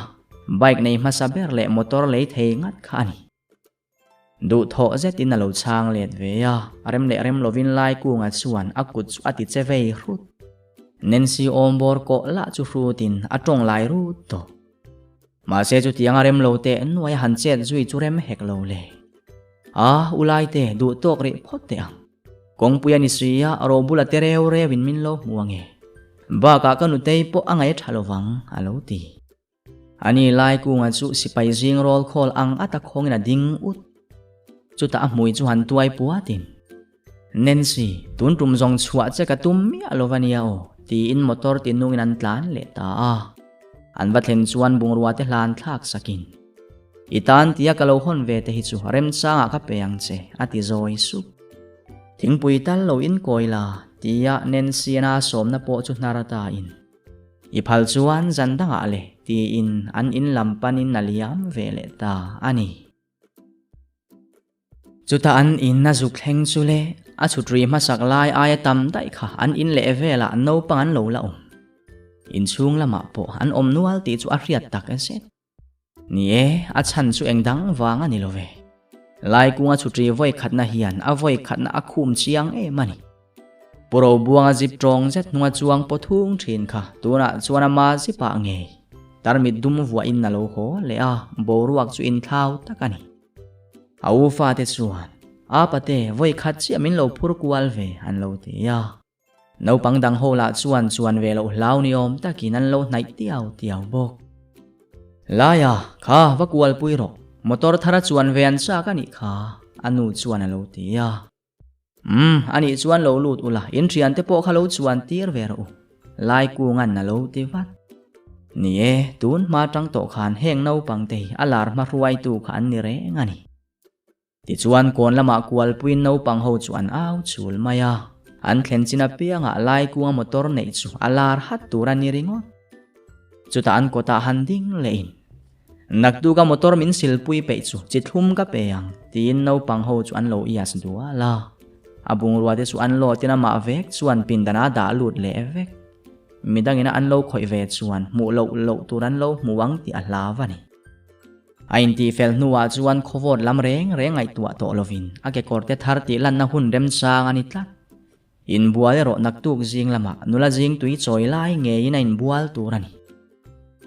bike nei hmasa ber leh motor lei thei ngat kha a ni. Duhthawh zetin a lo chhang let ve a, rem leh rem lovin Laikunga chuan a kut chu a ti che vei hrut. Nancy awmbawr kawh lah chu hrutin a tawng lai rut tawh. Mahse chutianga rem lo teh nuai a han chet zui chu rem hek lo le. A, u Laite, duhtawk rih phawt teh ang. Kawngpui a ni si a, robula te reu reuin min lo hmu ange. Bakah ka nutei pawh a ngaih tha lovang, a lo ti. Ani Laikunga chu sipai zing rawl khawl ang ata khawngin a ding ut. Chutah a hmui chu han tuai puatin, Nancy, tun tum zawng chhuah che ka tum miah lo va nia aw, tiin motor tinungin an tlan leh ta a. An va thlen chuan bungrua te hlan thlak sakin, I tan tia ka lo hawn ve te hi chu remchangah ka pe ang che, a ti zawi sup. Thingpui tal lo inkawi la, tia Nancy-a sawmna pawh chu hnar tain, I phal chuan zan dangah le tiin an in lam panin a liam ve leh ta a ni. Chutah an in a zuk thleng chu le a chhut ri hmasak lai aia tam daih kha an in leh velah naupang an lo la awm. Inchhung lamah pawh an awm nual tih chu a hriat tak zet. Ni e, a chhan chu eng dang vang a ni lo ve. Laikunga chhutri vawi khatna hian a vawi khatna a khum chiang em a ni. Pu Robuanga zip tawng zet hnunga chuang paw thung thin kha tunah chuan ama zipah ngei tarmit dum vuahin a lo haw leh a, boruak chu inthlau tak a ni. A u fate chuan, A pate, vawi khat chiah min lo phur kual ve, an lo ti a. Naupang dang ho lah chuan chuan ve loh hlau ni awm takin an lo hnaih tiau tiau bawk. Laia, kha va kualpui rawh, motor thara chuan ve an chak a nih kha, a nu chuan a lo ti a. Umm, anih chuan lo lut ula, in thiante pawh kha lo chuan tir ve rawh u, Laikungan a lo ti vat. Ni e, tun hma tang tawh khan heng naupang te hi a lar hma hruaitu kha an ni reng a ni. Tichuan kawn lamah kualpuiin naupang ho chu an au chul mai a, an thlen chin apiangah Laikunga motor neih chu a lar hat tur a ni ringawt. Chutah an kawtah han ding lehin, Naktuka motor min silpui peih chu chi thlum ka pe ang, tiin naupang ho chu an lo ias dual a. A bungrua te chu an lawtin amah vek chuan pindan a dah lut leh vek. Midangina an lo khawih ve chuan hmuh loh loh tur an lo hmu ang tih a hlau a ni. A intihfel hnuah chuan khawvawt lam reng reng ngaihtuah tawh lovin a kekawrte thar tih lanna hun remchang a ni tlat. Inbual erawh naktuk zing lamah nula zing tui chawi lai ngeiin a inbual tur a ni.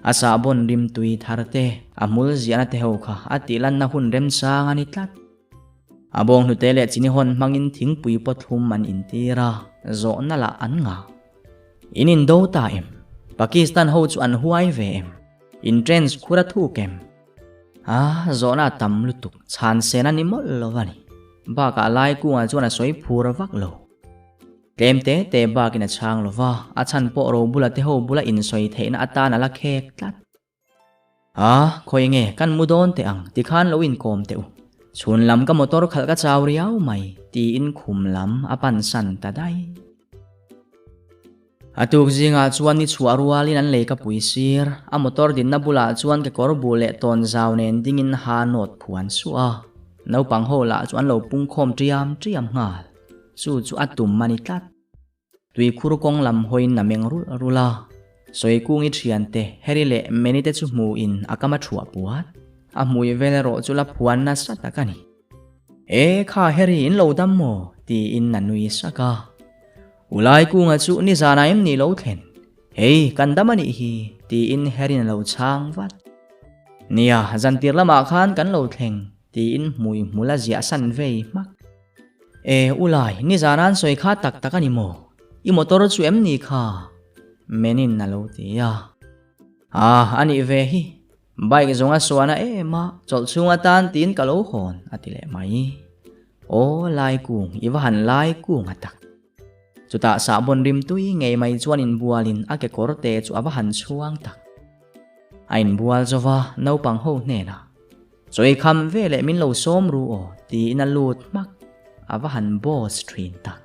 A sahbawn rim tui thar te, a hmul ziahna te ho kha a tih lanna hun remchang a ni tlat. A bawnghnute leh chini hawn hmangin thingpui pawt thlum an intir a, zawhna lah an ngah. In indo ta em? Pakistan ho chu an huai ve em? In trench khur a thuk em? A, zawhna a tam lutuk, chhan sen a ni mawlh lo a ni. Bakah Laikunga chuan a sawi phur vak lo. Tlem te te bakin a chhang lo va, a chhan pawh ro bula te ho bula insawi theihna atan a la khek tlat. A, khawi nge kan mu dawn teh ang, tikhan lo inkawm teh u. Chhun lam ka motor khalh ka chau riau mai, tiin khum lam a pansan ta daih. A tuk zingah chuan ni chhuah rualin an lei ka pui sir. A motor dinna bulah chuan kekawr bu leh tawn zau nen dingin ha nawt phuan suah a. Naupang ho lah chu an lo pungkhawm ṭiam ṭiam nghal. Chu chu a tum a ni tlat. Tuikhur kawng lam hawiin a meng rulh rulh a. Sawikungi ṭhiante, Harry leh Manny te chu hmuhin a kam a thuah puat. A hmui vel erawh chu la phuan nasa tak a ni. E kha Harry in lo dam maw? tiin a nui sak a. Ulai kunga chu nizanah em ni lo thlen? Hei kan dam a nih hi tiin Harry-n a lo chhang vat. Nia, zantir lamah khan kan lo thleng tiin hmui hmul a ziah san vei hmak. E Ulai, nizanah an sawi kha tak tak a ni maw? I motor chu em ni kha? Menin a lo ti a. Ah, a nih ve hi. Bike zawng a suan a em a, chawlh chhung atan tiin ka lo hawn a ti leh mai. Aw lai kung, i va han lai kung a tak. Chutah sahbawn rim tui ngei mai chuan inbualin a kekawr te chu a va han chhuang tak. A inbual zo va, naupang ho hnenah, Chawi kham ve leh min lo sawm ru aw tiin a lut hmak, a va han boss thin tak.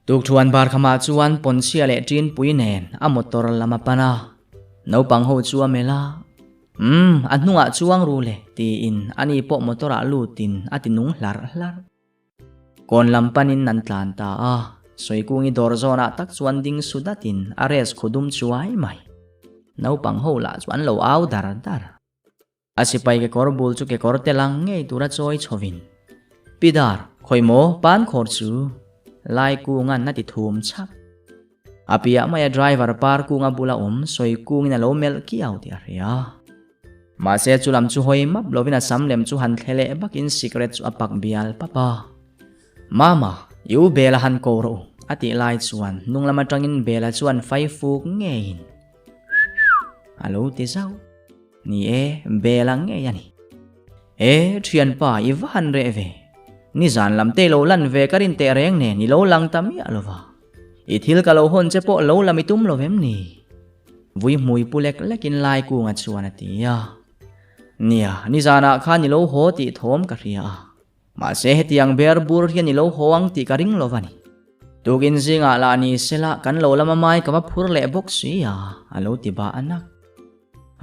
Tukṭhuan barkhamah chuan Ponchia leh Ṭinpui nen a motor lam a pan a, naupang ho chu a melh a, Umm, a hnungah chuang ru le, tiin ani pawh motor-ah lutin a ti nung hlarh hlarh. Kawn lam panin an tlan ta a, Sawikungi dawr zawnah tak chuan ding su datin a res khu dum chuai mai. Naupang ho lah chu an lo au dar dar. A sipai kekawr bul chu kekawr te lang ngei tura chawi chhovin, Pi Dar, khawi maw pan khawr chu? Lai kungan a ti thum chhap. A piah maia driver par kunga bula awm sawi kungin a lo melh kiau tih a hria. Mahse chu lam chu hawi map lovin a sam lem chu han thle leh bakin sikret chu a pak bial pap a. Mama, i u Bela han ko rawh u, a tih lai chuan hnung lam atangin Bela chuan fai fuk ngeiin a lo ti zauh. Ni e, bel ang ngei a ni. E, thianpa, i va han reh ve. Nizan lam te lo lan ve ka rin teh reng nen i lo lang ta miah lo va. I thil ka lo hawn che pawh lo lam i tum lo vem ni? Vui hmui pu lek lekin lai kunga chuan a ti a. Nia, nizanah khan i lo haw tih thawm ka hria a. Mahse hetiang ber bur hian i lo haw ang tih ka ring lo va ni. Tukin zingah lah ni sela kan lo lama mai ka va phur leh bawk si a, a lo ti bah anak.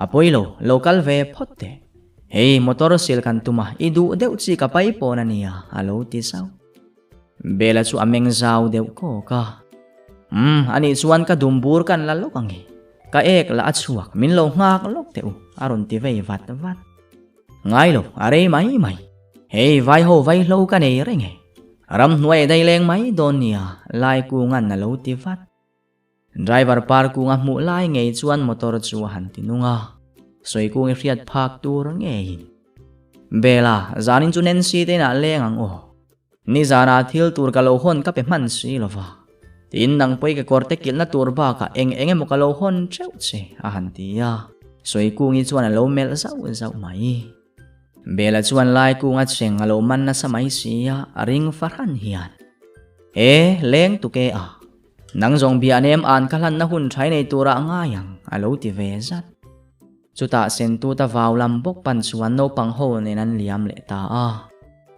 A pawi lo, lo kal ve phawt teh. Hei motor sil kan tum a, i duh deuh chi ka pai pawn a nia, a lo ti zauh. Bela chu a meng zau deuh kawk a. Umm, anih chuan ka dum bur kan la lawk ang e. Ka ek lah a chhuak, min lo nghak lawk teh u, a rawn ti vei vat vat. Ngai lo, a rei mai mai. Hei vai ho vai hlo ka nei reng e. Ramhnuai dai leng mai dawn nia, Laikunga'n a lo ti vat. Driver par kunga hmuh lai ngei chuan motor chu a han ti nung a, Sawikung i hriat phak tur ngeiin. Bela, zanin chu Nancy te inah leng ang aw. Nizanah thil tur ka lo hawn ka pe hman si lo va. Tin nang pawh i kekawr te kilhna tur bakah eng eng emaw ka lo hawn teuh che, a han ti a. Sawikungi chuan a lo melh zauh zauh mai. Bela chuan Laikunga cheng a lo man nasa mai si a, a ring fahran hian. E, leng tuk e a. Nang zawng bia nem an ka hlanna hun thai nei turah a ngai ang, a lo ti ve zat. Chutah Sentuta vau lam bawk pan chuan naupang ho nen an liam leh ta a.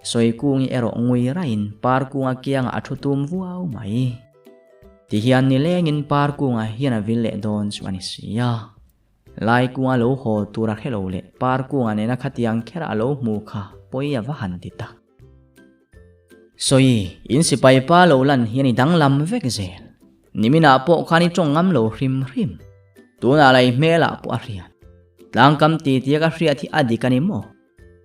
Sawikungi erawh ngui raiin Parkunga kiangah a thu tum vuau mai. Tihian nilengin Parkunga hian a vil leh dawn chu a ni si a. Laikunga lo haw tur a hrelo leh Parkunga nena khatiang kher a lo hmu kha pawi a va han ti tak. Sawi, in sipai pa lo lan hian i danglam vek zel. Niminah pawh khan i tawng ngam lo hrim hrim. Tunah lai hmelah pawh a hriat. Tlangkam titi a ka hriat hi a dik a ni maw?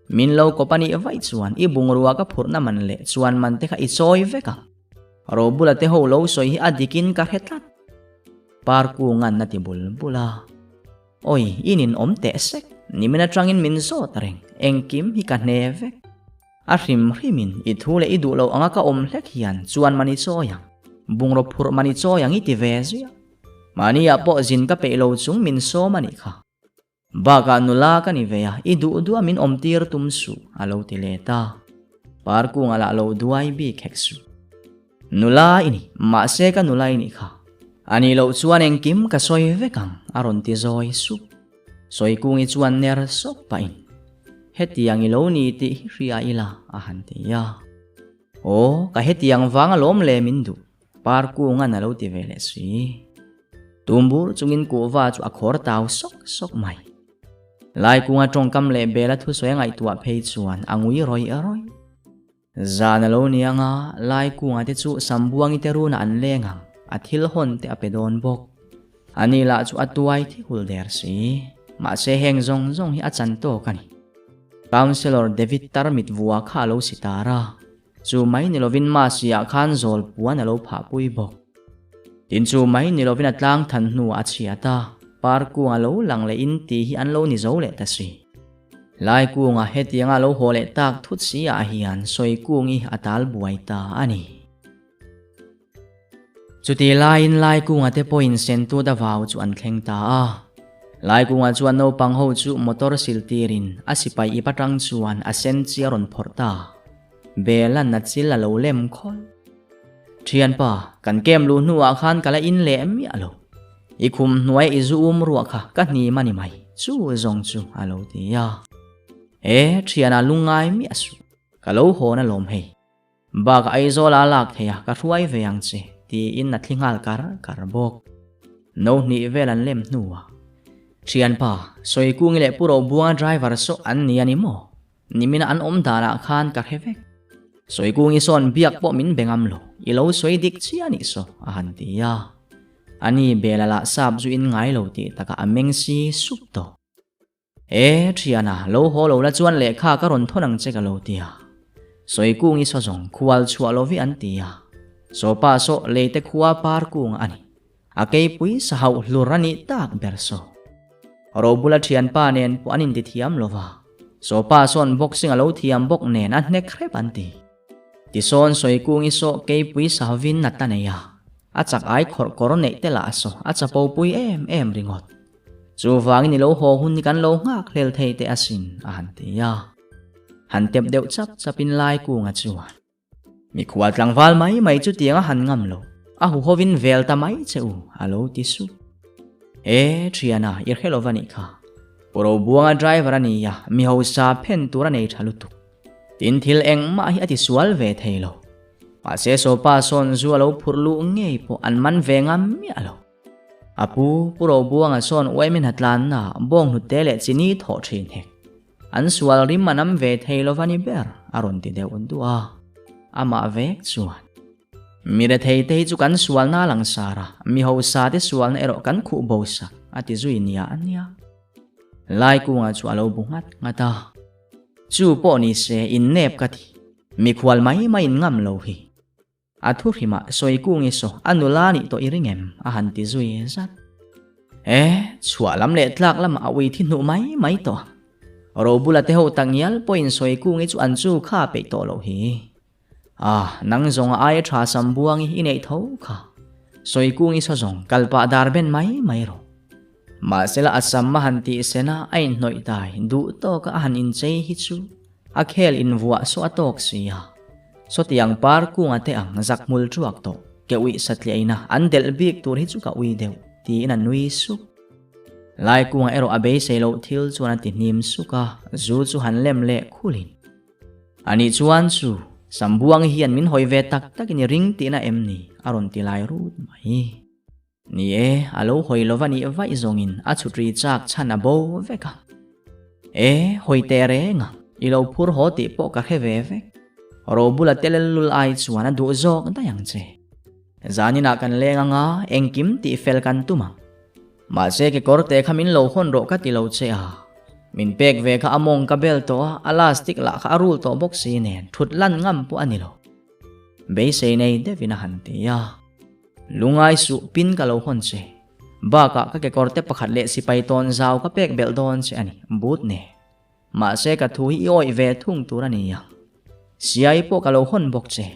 Min lo kawp a nih vaih chuan i bungrua ka phurhna man leh chuan man te kha i chawi vek ang. Robula te ho lo sawi hi a dikin ka hre tlat. Parkungan a ti bul bul a. Awi, in in awm teh sek, nimin atangin min zawt reng, engkim hi ka hne vek. A hrim hrimin i thu leh i duh loh anga ka awm hlek hian chuan mani chawi ang, bungraw phurh mani chawi ang i ti ve zuia. Mahniah pawh zin ka peih lo chung min sawm a nih kha. Bakah nula ka ni ve a, i duh duh a min awm tir tum suh, a lo ti let a. Parkunga lah lo duai bik hek suh. Nula i ni, mahse ka nula i nih kha. A nih loh chuan engkim ka sawi vek ang, a rawn ti zawi sup. Sawikungi chuan ner sawk pahin, Hetiang i lo ni tih hi hria ila, a han ti a. Aw, ka hetiang vang alawm le min duh, Parkunga'n a lo ti ve leh si. Tumbur chungin kuhva chu a khawr tau sawk sawk mai. Laikunga tawngkam leh Bela thusawi a ngaihtuah phei chuan a ngui rawih rawih. Zan a lo ni anga Laikunga te chu Sambuangi te runah an leng ang, a thil hawn te a pe dawn bawk. Ani lah chu a tuai thi hul der si. Mahse heng zawng zawng hi a chan tawk a ni. Councillor David tarmit vua kha a lo si tar a, chu mai ni lovin Masi ah khan zawl puan a lo phah pui bawk. Tin chu mai ni lovin a tlang than hnuah a chhiat a, Parkunga lo lang leh in tih hi an lo ni zo leh ta si. Laikunga hetianga lo haw leh tak thut si ah hian Sawikungi a tal buai ta a ni. Chuti laiin Laikunga te pawhin Sentuta vau chu an thleng ta a. Laikunga chuan naupang ho chu motor sil tirin a sipai ip atang chuan a sen chi a rawn phawrh ta. Belan a chil a lo lem khawlh. Thianpa, kan kem luh hnuah khan ka la in leh miah lo. I khum hnuai i zu um ruah kha ka hnim a ni mai, chu zawng chu a lo ti a. E, thiana lungngai miah suh, ka lo hawn alawm hei. Bakah Aizawl a lak thei a, ka hruai ve ang che, tiin a thli nghal kar kar bawk. No hnih vel an lem hnuah, Thianpa, Sawikungi leh Pu Robuanga driver saw an ni a ni maw? Nimina an awm danah khan ka hre vek. Sawikungi sawn biak pawh min be ngam lo, i lo sawi dik chiah anih saw, a han ti a. Ani Bela lah sap zu in ngai lo tih takah a meng si sup tawh. E, thiana, lo haw lo la chuan lehkha ka rawn thawn ang che ka lo ti a. Sawikungi saw zawng khual chhuah lo vi an ti a. Sawpa saw leite khua par kunga a ni. A keipui sa hauh hlur a nih tak ber saw. Robula thianpa nen pawh an inti thiam lo va. Sawpa sawn boxing a lo thiam bawk nen a hnek hrep an ti. Tisawn Sawikungi saw keipui sa hovin a ta nei a. A chak ai khawrh kawr neih te lah saw a chapo pui em em ringawt. Chuvangin i lo haw hun hi kan lo nghak hlel thei teh asin a han ti a. Han tep deuh chap chapin Laikunga chuan. Mikhual tlangval mai mai chu tiang a han ngam lo, a huhovin vel ta mai che u, a lo ti sup. E, thiana, i hre lo va nih kha. Pu Robuanga driver a ni a, mi hausa phen tur a nei tha lutuk. Tin thil engmah hi a ti sual ve thei lo. Mahse Sopa sawn zu a lo phurh luh ngei pawh an man ve ngam miah lo. A pu, Pu Robuanga sawn uaimin ha tlanna bawng hnute leh chini thawh thin hek. An sual rim a nam ve thei lo va ni ber, a rawn ti deuh duah a. Amah vek chuan, Mi rethei te hi chu kan sualna a lang sar a, mi hausa te sualna erawh kan khuh bo sak, a ti zui nia nia. Laikunga chu a lo bu nghat nghat a. Chu pawh ni se innep ka ti. Mikhual mai mai in ngam lo hi. A thu hrimah Sawikungi saw a nula nih tawh i ring em? a han ti zui zat. E, chhuah lam leh tlak lamah a ui thi hnuh mai mai tawh. Robula te ho tak ngial pawhin Sawikungi chu an chu kha peih tawh loh hi. Ah, nang zawng a aia tha Sambuangi i neih tho kha. Sawikungi saw zawng kal pah dar ben mai mai rawh. Mahsela a sam a han tih sen a, a inhnawih dai duh tawka a han inchei hi chu a khel invuah saw a tawk si a. Sawtiang par kunga te ang zak hmul thuak tawh ke uih satliaina an delh bik tur hi chu ka ui deuh tiin a nui suk. Lai kunga erawh a beisei loh thil chuan a ti hnim suk a, zu chu han lem leh khulin. Anih chuan chu Sambuangi hian min hawi ve tak takin i ring tihna em ni? a rawn ti lai rut mai. Ni e, a lo hawi lova nih vaih zawngin a chhutri chak chhan a bo vek a. E, hawi teh reng a, i lo phur haw tih pawh ka hre ve vek. Robula telel lul ai chuan a duh zawk daih ang che. Zaninah kan leng anga engkim tih fel kan tum ang. Mahse kekawr te kha min lo hawn rawh ka ti lo che a. Min pek ve kha a mawng ka bel tawh a, a lastic lah kha a rul tawh bawk si nen thut lan ngam pawh a ni lo. Beisei nei deuhin a han ti a. Lungai suh pin ka lo hawn che. Bakah ka kekawr te pakhat leh sipai tawn zau ka pek belh dawn che a ni, but ne. Mahse ka thu hi i awih ve thung tur a ni ang. Siai pawh ka lo hawn bawk che.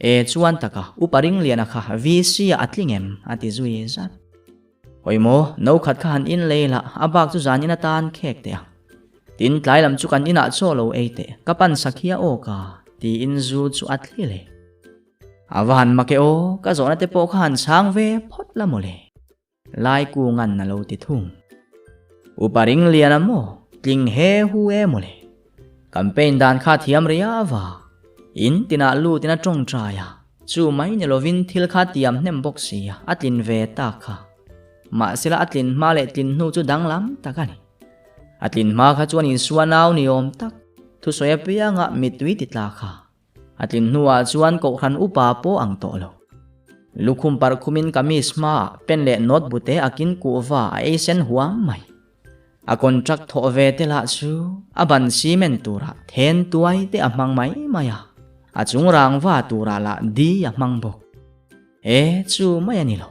E chuan taka Upa Ringliana kha VC ah a tling em? a ti zui zat. Hawi maw, no khat kha han in lei la, a bak chu zan in atan khek teh ang. Tin, tlai lam chu kan inah chaw lo ei teh, ka pan sak hi a aw ka, tiin zu chu a thli leh. A va han mak e aw, ka zawhna te pawh kha han chhang ve phawt la mawle. Lai kungan a lo ti thung. Upa Ringliana maw, tling he hu e mawle. Campaign dan kha thiam riau a, in tinah lutin a tawngtai a, chu mai ni lovin thil kha tiam hnem bawk si a, a tlin ve tak kha. Mahsela a tlin hma leh tlin hnu chu danglam tak a ni. A tlin hma kha chuan Isua nau ni awm tak, thusawi apianga mittui ti tla kha. A tlin hnuah chuan kohhran upa pawh ang tawh lo. Lukhum parh khumin kamis hmaah pen leh note bute a kin kuhva a ei sen huam mai. A contract thawh ve te lah chu a ban cement turah then tuai te a hmang mai mai a, a chung rangva turah lah di a hmang bawk. E, chu mai a ni lo.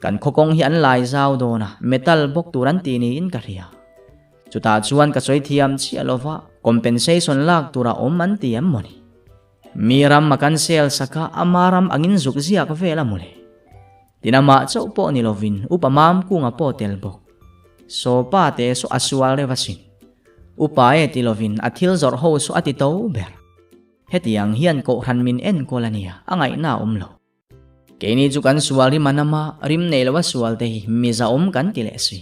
Kan khawkawng hi an lai zau dawn a, metal bawk tur an ti niin ka hria. Chutah chuan ka sawi thiam chiah lo va, compensation lak tur a awm an ti em mawni? Mi ram a kan sel sak a, ama ram angin zuk ziak vel a mawle. Tin amah chauh pawh ni lovin upa mam kunga pawh tel bawk. Saw pa te saw a sual reuh asin. Upa e ti lovin a thil zawrh ho saw a ti to ber. Hetiang hian kohhran min enkawl a nia, a ngaihna a awm lo. Keini chu kan sual rim a nam a, rim nei loa sual te hi mizaawm kan ti leh si.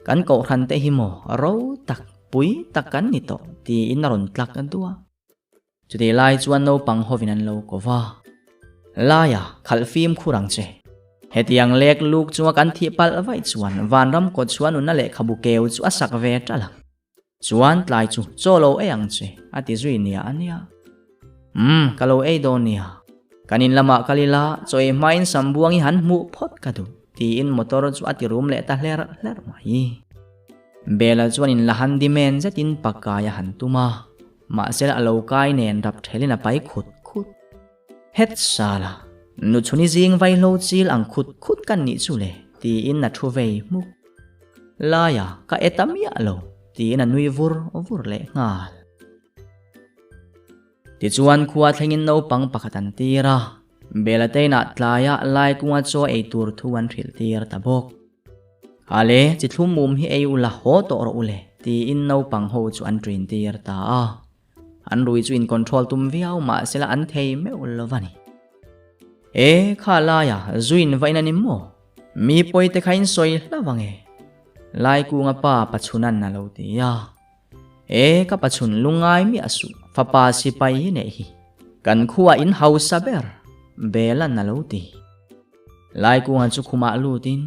Kan kohhran te hi maw ro tak, pui tak kan ni tawh tiin a rawn tlak duah. Chutih lai chuan naupang hovin an lo ko va. Laia, khalh fimkhur ang che. Hetiang lek luk chunga kan thih palh vaih chuan vanram kawt chhuah nunna lehkhabu keu chu a sak ve ṭalh ang. Chuan tlai chu chaw lo ei ang che, a ti zui nia a nia. Umm, ka lo ei dawn nia. Kan in lamah kal ila, chaw ei hmain Sambuang hi han hmuh phawt ka duh, tiin motor chu a ti rum leh ta hler hler mai. Bela chuan in la han dimen zetin pakai a han tum a, mahse a lo kai nen rap thelin a pai khut khut. Het sala, nuchhuni zing vaihlo chil ang khut khut kan nih chu le, tiin a thu vei hmuk. Laia, ka e ta miah lo, tiin a nui vur vur leh nghal. Tichuan khua thlengin naupang pakhat an tir a, Bela te inah tlaia lai kunga chaw ei tur thu an hrilh tir ta bawk. Ale, chi thlum mum hi ei ula haw tawh rawh ule, tiin naupang ho chu an ṭin tir ta a. An rui chu in control tum viau mahsela an thei meuh lo va ni. E, kha laia zuin vain a ni maw? Mi pawi te kha in sawi hla vang e. Laikunga pa Pachhunan a lo ti a. E, ka Pachhun lungai miah suh, fapa sipai hi neih hi. Kan khua in hausa ber, Belan a lo ti. Laikunga chu khumah lutin,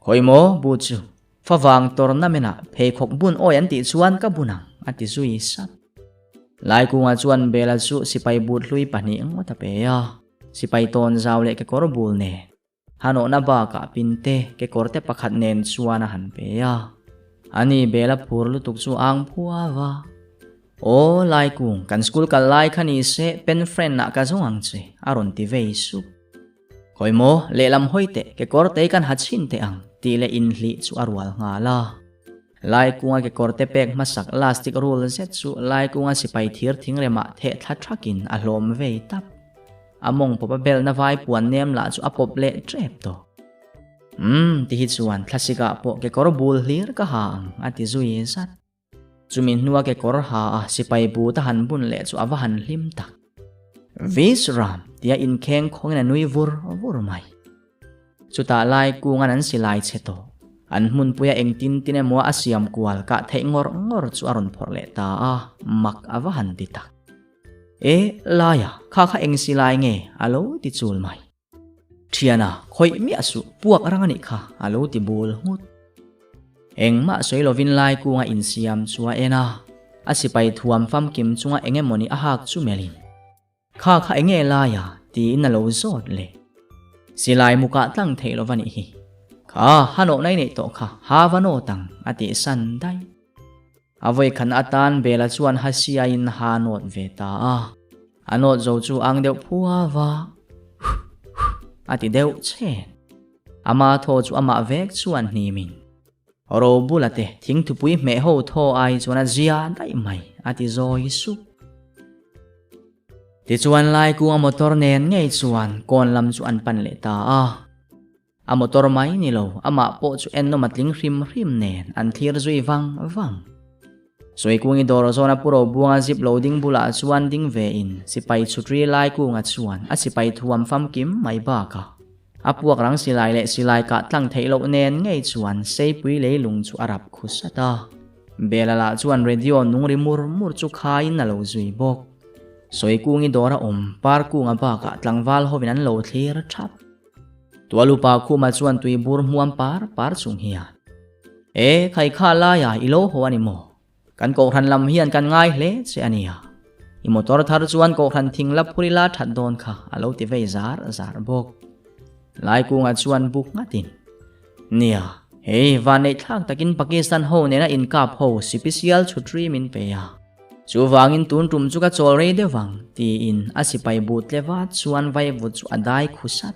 Khawi maw, bu chu, Favang tournament ah pheikhawk bun awi an tih chuan ka bun ang, a ti zui sap. Laikunga chuan Bela chu sipai but hlui pahnih ngawt a pe a, sipai tawn zau leh kekawr bul nen. Hanawhna bakah pinte kekawrte pakhat nen chuan a han pe a. Ani bela phur lutuk chu ang phuau a. Aw Laikung, kan school kal lai kha ni se pen friend ah ka zawng ang che, a rawn ti vei sup. Khawi maw, lehlam hawi teh, kekawrte kan ha chhin teh ang, tih leh inhlih chu a rual nghal a. Laikunga kekawrte pek hmasak lastic rul zet chu Laikunga sipai thir thingremah theh thla thakin a hlawm vei tap. A mawng pawp a belna vai puan nem lah chu a pawp leh tep tawh. Umm, ti hi chuan thlasikah pawh kekawr bul hlir ka ha ang, a ti zui zat. Chumi hnua kekawr ha a sipai but a han bun leh chu a va han hlim tak. Visram! tia inkheng khawngin a nui vur vur mai. Chutah lai kungan an silai chhe tawh. An hmunpuia engtin tin emaw a siam kual kah theih ngawr ngawr chu a rawn phawrh leh ta a, mak a va han ti tak. E, laia, kha kha eng silai nge? a lo ti chul mai. Thiana, khawih miah suh, puak rang a nih kha, a lo ti bul nghut. Engmah sawi lovin lai kunga insiam chu a en a, a sipai thuam famkim chunga eng emawni a hak chu melhin, Kha kha enge laia? tiin a lo zawt leh. Silai mukah tlang theih lova nih hi. Kha, hanawhna i neih tawh kha, ha va nawt ang, a tih san daih. A vawikhan atan Bela chuan Hasiain ha nawt ve ta a. A nawt zo chu ang deuh phua va, Huh! Huh! a ti deuh chhen. Ama thaw chu amah vek chuan hnimin, Robula te thingthupui hmeh ho thaw ai chuan a zia daih mai, a ti zawi sup. Tichuan Laikunga motor nen ngei chuan kawn lam chu an pan leh ta a. A motor mai ni lo, amah pawh chu ennawm a tling hrim hrim nen an thlir zui vang vang. Sawikungi dawr zawna Pu Robuanga zip lo ding bulah chuan ding ve in sipai chhutri Laikunga chuan a sipai thuam famkim mai bakah a puak rang silai leh silai kah tlang theih loh nen ngei chuan Seipui leilung chu a rap khu sat a. Bela lah chuan radio nung ri mur mur chu khaiin a lo zui bawk. Sawikungi dawr a awm Parkunga bakah tlangval hovin an lo thlir thap. Tualupa Khuma chuan tui bur hmuam par par chung hian, E, khai kha laia i lo haw a ni maw? Kan kohhran lam hian kan ngai hle che a nia. I motor thar chuan kohhran thing la phur ila that dawn kha a lo ti vei zar zar bawk. Laikunga chuan buk ngatin, Nia, hei vanneih thlak takin Pakistan ho nena inkap ho sipisial chhutri min pe a. Chuvangin tun tum chu ka chawl rei deuh vang, tiin a sipai but tle vat chuan vaivut chu a dai khu sat.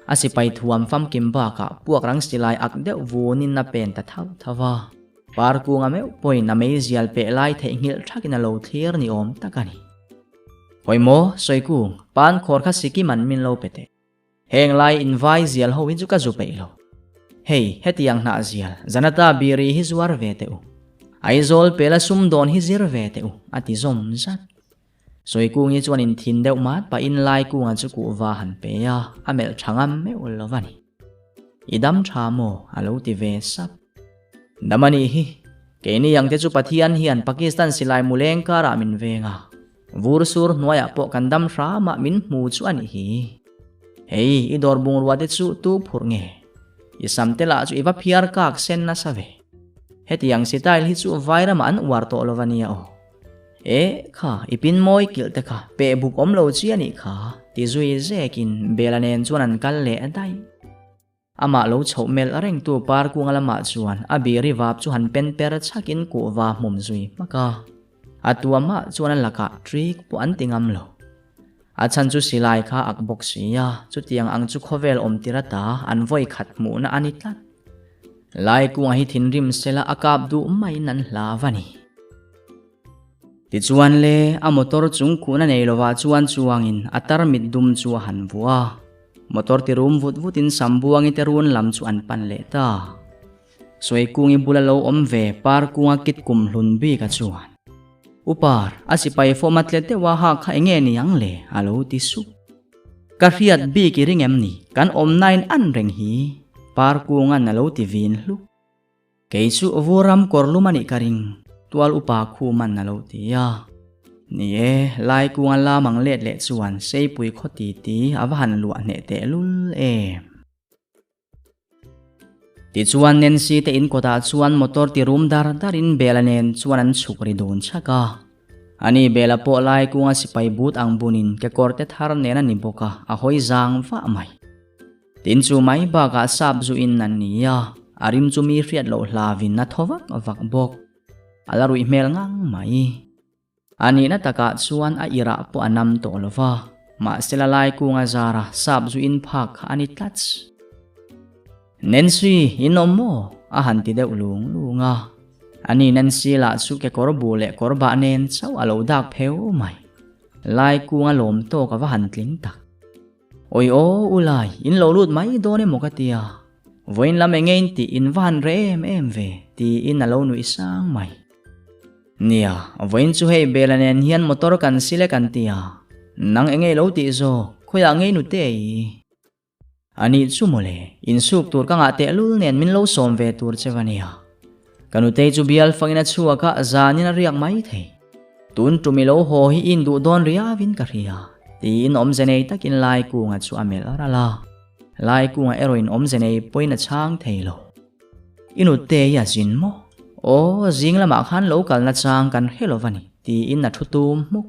A sipai thuam famkim bakah puak rang silai ak deuh vunin a pen ta thauh thauh a. Par kunga meuh pawhin a meizial peh lai theihnghilh thakin a lo thlir ni awm tak a ni. Hawi maw, Sawikung, pan khawr kha Sikkim an min lo pe teh. Heng lai invai zial ho hi chu ka zu peih lo. Hei, hetiang hnah zial, Janata biri hi zuar ve teh u. Aizawl pela sumdawn hi zir ve teh u, a ti zawm zat. Sawikungi chuan inthin deuh mat pahin Laikunga chu kuhva han pe a, a melh tha ngam meuh lo a ni. I dam tha maw? a lo ti ve sap. Dam a nih hi, keini ang te chu Pathian hian Pakistan silai muleng karah min veng a. Vur sur hnuaiah pawh kan dam hram a min hmu chu a nih hi. Hei, i dawr bungrua te chu tu phurh nge? I sam te lah chu i va phiar kak sen nasa ve. Hetiang style hi chu vai ramah an uar tawh lo va nia aw. E, kha, i pin mawi kilh te kha peh buk awm lo chi a nih kha, ti zui zekin Bela nen chuan an kal leh daih. Amah lo chhoh melh rengtu Parkunga lamah chuan a biri vap chu han pen per chhakin kuhva hmawm zui hmak a. A tuamah chuan a lakah trick pawh an ti ngam lo. A chhan chu silai kha ak bawk si a, chutiang ang chu khawvel awm tir ata an vawi khat hmuhna a ni tlat. Laikunga hi thinrim sela a kap duh maiin an hlau a ni. Tichuan le, a motor chung khuhna nei lovah chuan chuangin a tarmit dum chu a han vuah a. Motor ti rum vut vutin Sambuangi te run lam chu an pan leh ta. Sawikungi bula lo awm ve Parkunga kit kum hlun bik a chuan. U Par, a sipai fawm a tlet deuh a ha kha enge ni ang le? a lo ti sup. Ka hriat bik i ring em ni? Kan awmnain an reng hi. Parkunga'n a lo ti vin hluk. Kei chu Vuram kawr lum a nih ka ring, tual upa khu man a lo ti a. Ni e, Laikunga lam ang let leh chuan Seipui khaw ti ti a va han luah hneh teh lul em. Tichuan Nancy te in kawtah chuan motor ti rum dar dar in Bela nen chuan an chhuk ri dun chhak a. Ani Bela pawh Laikunga sipai but ang bun in kekawrte thar nen a ni bawk a, a hawi zang vah mai. Tin chu mai bakah sap zu in an ni a, a rim chu mi hriat loh hlavin a thaw vak vak bawk. A la ruih hmel ngang mai. A nihna takah chuan a irah pawh a nam tawh lo va, mahse la lai kunga zara sap zu in phak kha a ni tlats. Nancy, in awm maw? a han ti deuh lung lung a. Ani Nancy lah chu kekawr bu leh kawr bah nen chauh a lo dak pheu mai. Lai kunga lawm tawk a va han tling tak. Awi aw u lai, in lo lut mai dawn emaw ka tia. Vawiin lam enge in tih in va han reh em em ve, tiin a lo nuih sang mai. Nia, vawiin chu hei Bela nen hian motor kan sil e kan tia. Nang enge i lo tih zawk, khawiah ngei nute i? A nih chu mawle, insuk tur ka ngah tehlul nen min lo sawm ve tur che va nia. Ka nutei chu bial fangin a chhuak a, zanin a riak mai thei. Tun tum i lo haw hi i induh dawn riauin ka hria, tiin awmze nei takin Laikunga chu a melh ral a. Laikunga erawhin awmze nei pawhin a chhang thei lo. I nutei a zin maw? Aw, zing lamah khan lo kalna chang kan hre lo va ni, tiin a thu tum hmuk.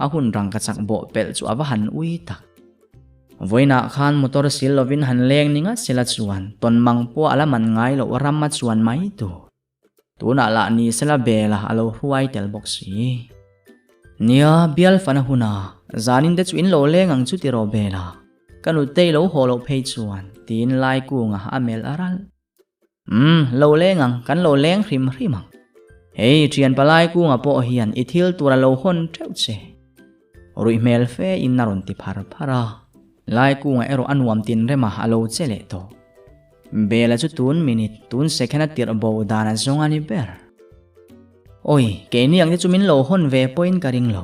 A hun rang ka chak bawh pelh chu a va han ui tak. Vawiinah khan motor sil lovin han leng ni ngat sela chuan tawn mang pawh a la man ngai loh ram a chuan mai tur. Tunah lah ni sela bela a lo hruai tel bawk si. Nia, bial fana huna zanin te chu in lo leng ang chu tiraw bela. Ka nutei lo haw loh phei chuan tiin Laikunga a melh a ralh. Umm, lo leng ang, kan lo leng hrim hrim ang. Hei, thian palai kunga pawh hian i thil tur a lo hawn teuh che. Ruih hmel fe in a rawn ti phar phar a. Lai kunga erawh a nuam tin rem a, a lo che leh tawh. Bela chu tun minute, tun second a tirh bo dan a zawng a ni ber. Awi, keini ang te chu min lo hawn ve pawhin ka ring lo.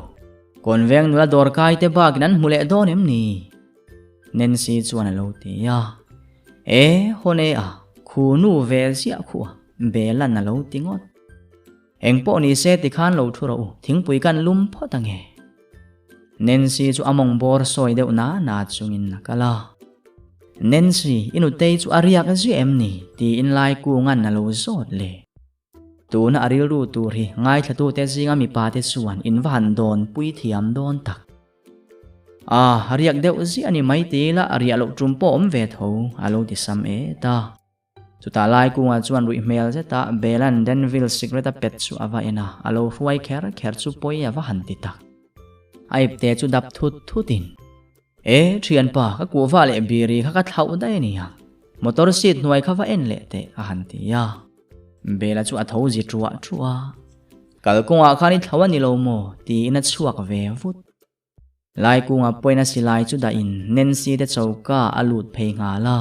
Kawnveng nula dawrkai te bakin an hmu leh dawn em ni? Nancy chuan a lo ti a. E, hawn e a, khu nu ve ziah khu a, Belan a lo ti ngawt. Eng pawh ni se tikhan lo thu rawh u, thingpui kan lum phawt ange. Nancy chu a mawng bawr sawi deuh na na chungin a kal a. Nancy, i nutei chu a riak ziah em ni? tiin Laikunga'n a lo zawt leh. Tuna a rilru tur hi ngaithlatute zinga mipate chuan in va han dawn pui thiam dawn tak. A, riak deuh ziah a ni mai ti ila riah loh tum pawh awm ve tho, a lo ti sam et a. Chutah lai kungah chuan ruih hmel zeta Belan Danville cigarette a pet chu a va en a, a lo hruai kher kher chu pawi a va han ti tak. A ipte chu dap thut thutin. E, thianpa, ka kuhva leh biri kha ka thlauh daih a nia. Motor seat hnuai kha va en leh teh, a han ti a. Bela chu a tho zi truah truah a. Kalkawngah khan i thlo a ni lo maw? tiin a chhuak ve vut. Laikunga pawhin a silai chu dahin Nancy te choka a lut phei nghal a.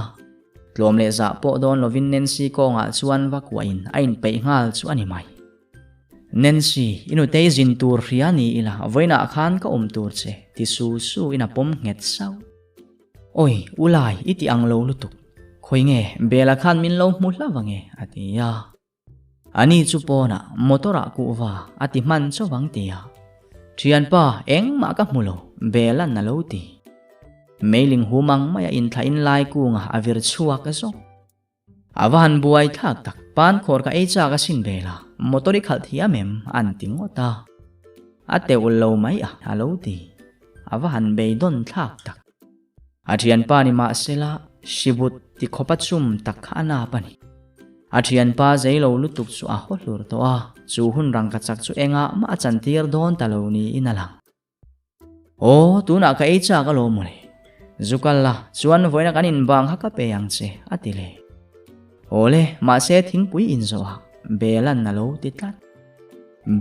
Tlawm leh zah pawh dawn lovin Nancy kawngah chuan va kuahin a inpeih nghal chu a ni mai. Nancy, i nutei zin tur hria ni ila, vawiinah khan ka awm tur che, ti su su in a pawm nghet sauh. Awi, u Lai, i ti ang lo lutuk. Khawi nge, Bela khan min lo hmu hlauh ange, a ti a. Ani chu pawnah motor-ah kuhva a ti hman chauh ang ti a. Thianpa, engmah ka hmu lo, Bela'n a lo ti. Meiling hum ang maia inthlain Lai kunga a vir chhuak zawk. A va han buai thlak tak, pan khawr ka ei chak asin ve la, motor i khalh thiam em? an ti ngawt a. A teuh lo mai a, a lo ti. A va han beidawn thlak tak. A thianpa ni mahsela, Sibut ti khawpa chum tak kha a nap a ni. A thianpa zei lo lutuk chu a haw hlur tawh a, chu hun rangkachak chu engah mah a chantir dawn ta lo niin a lang. Aw, tunah ka ei chak alawm mawle. Zu kal la, chuan vawiina kan inbang kha ka pe ang che, a ti leh. Awle, mahse thingpui inzawh ah Belan a lo ti tlat.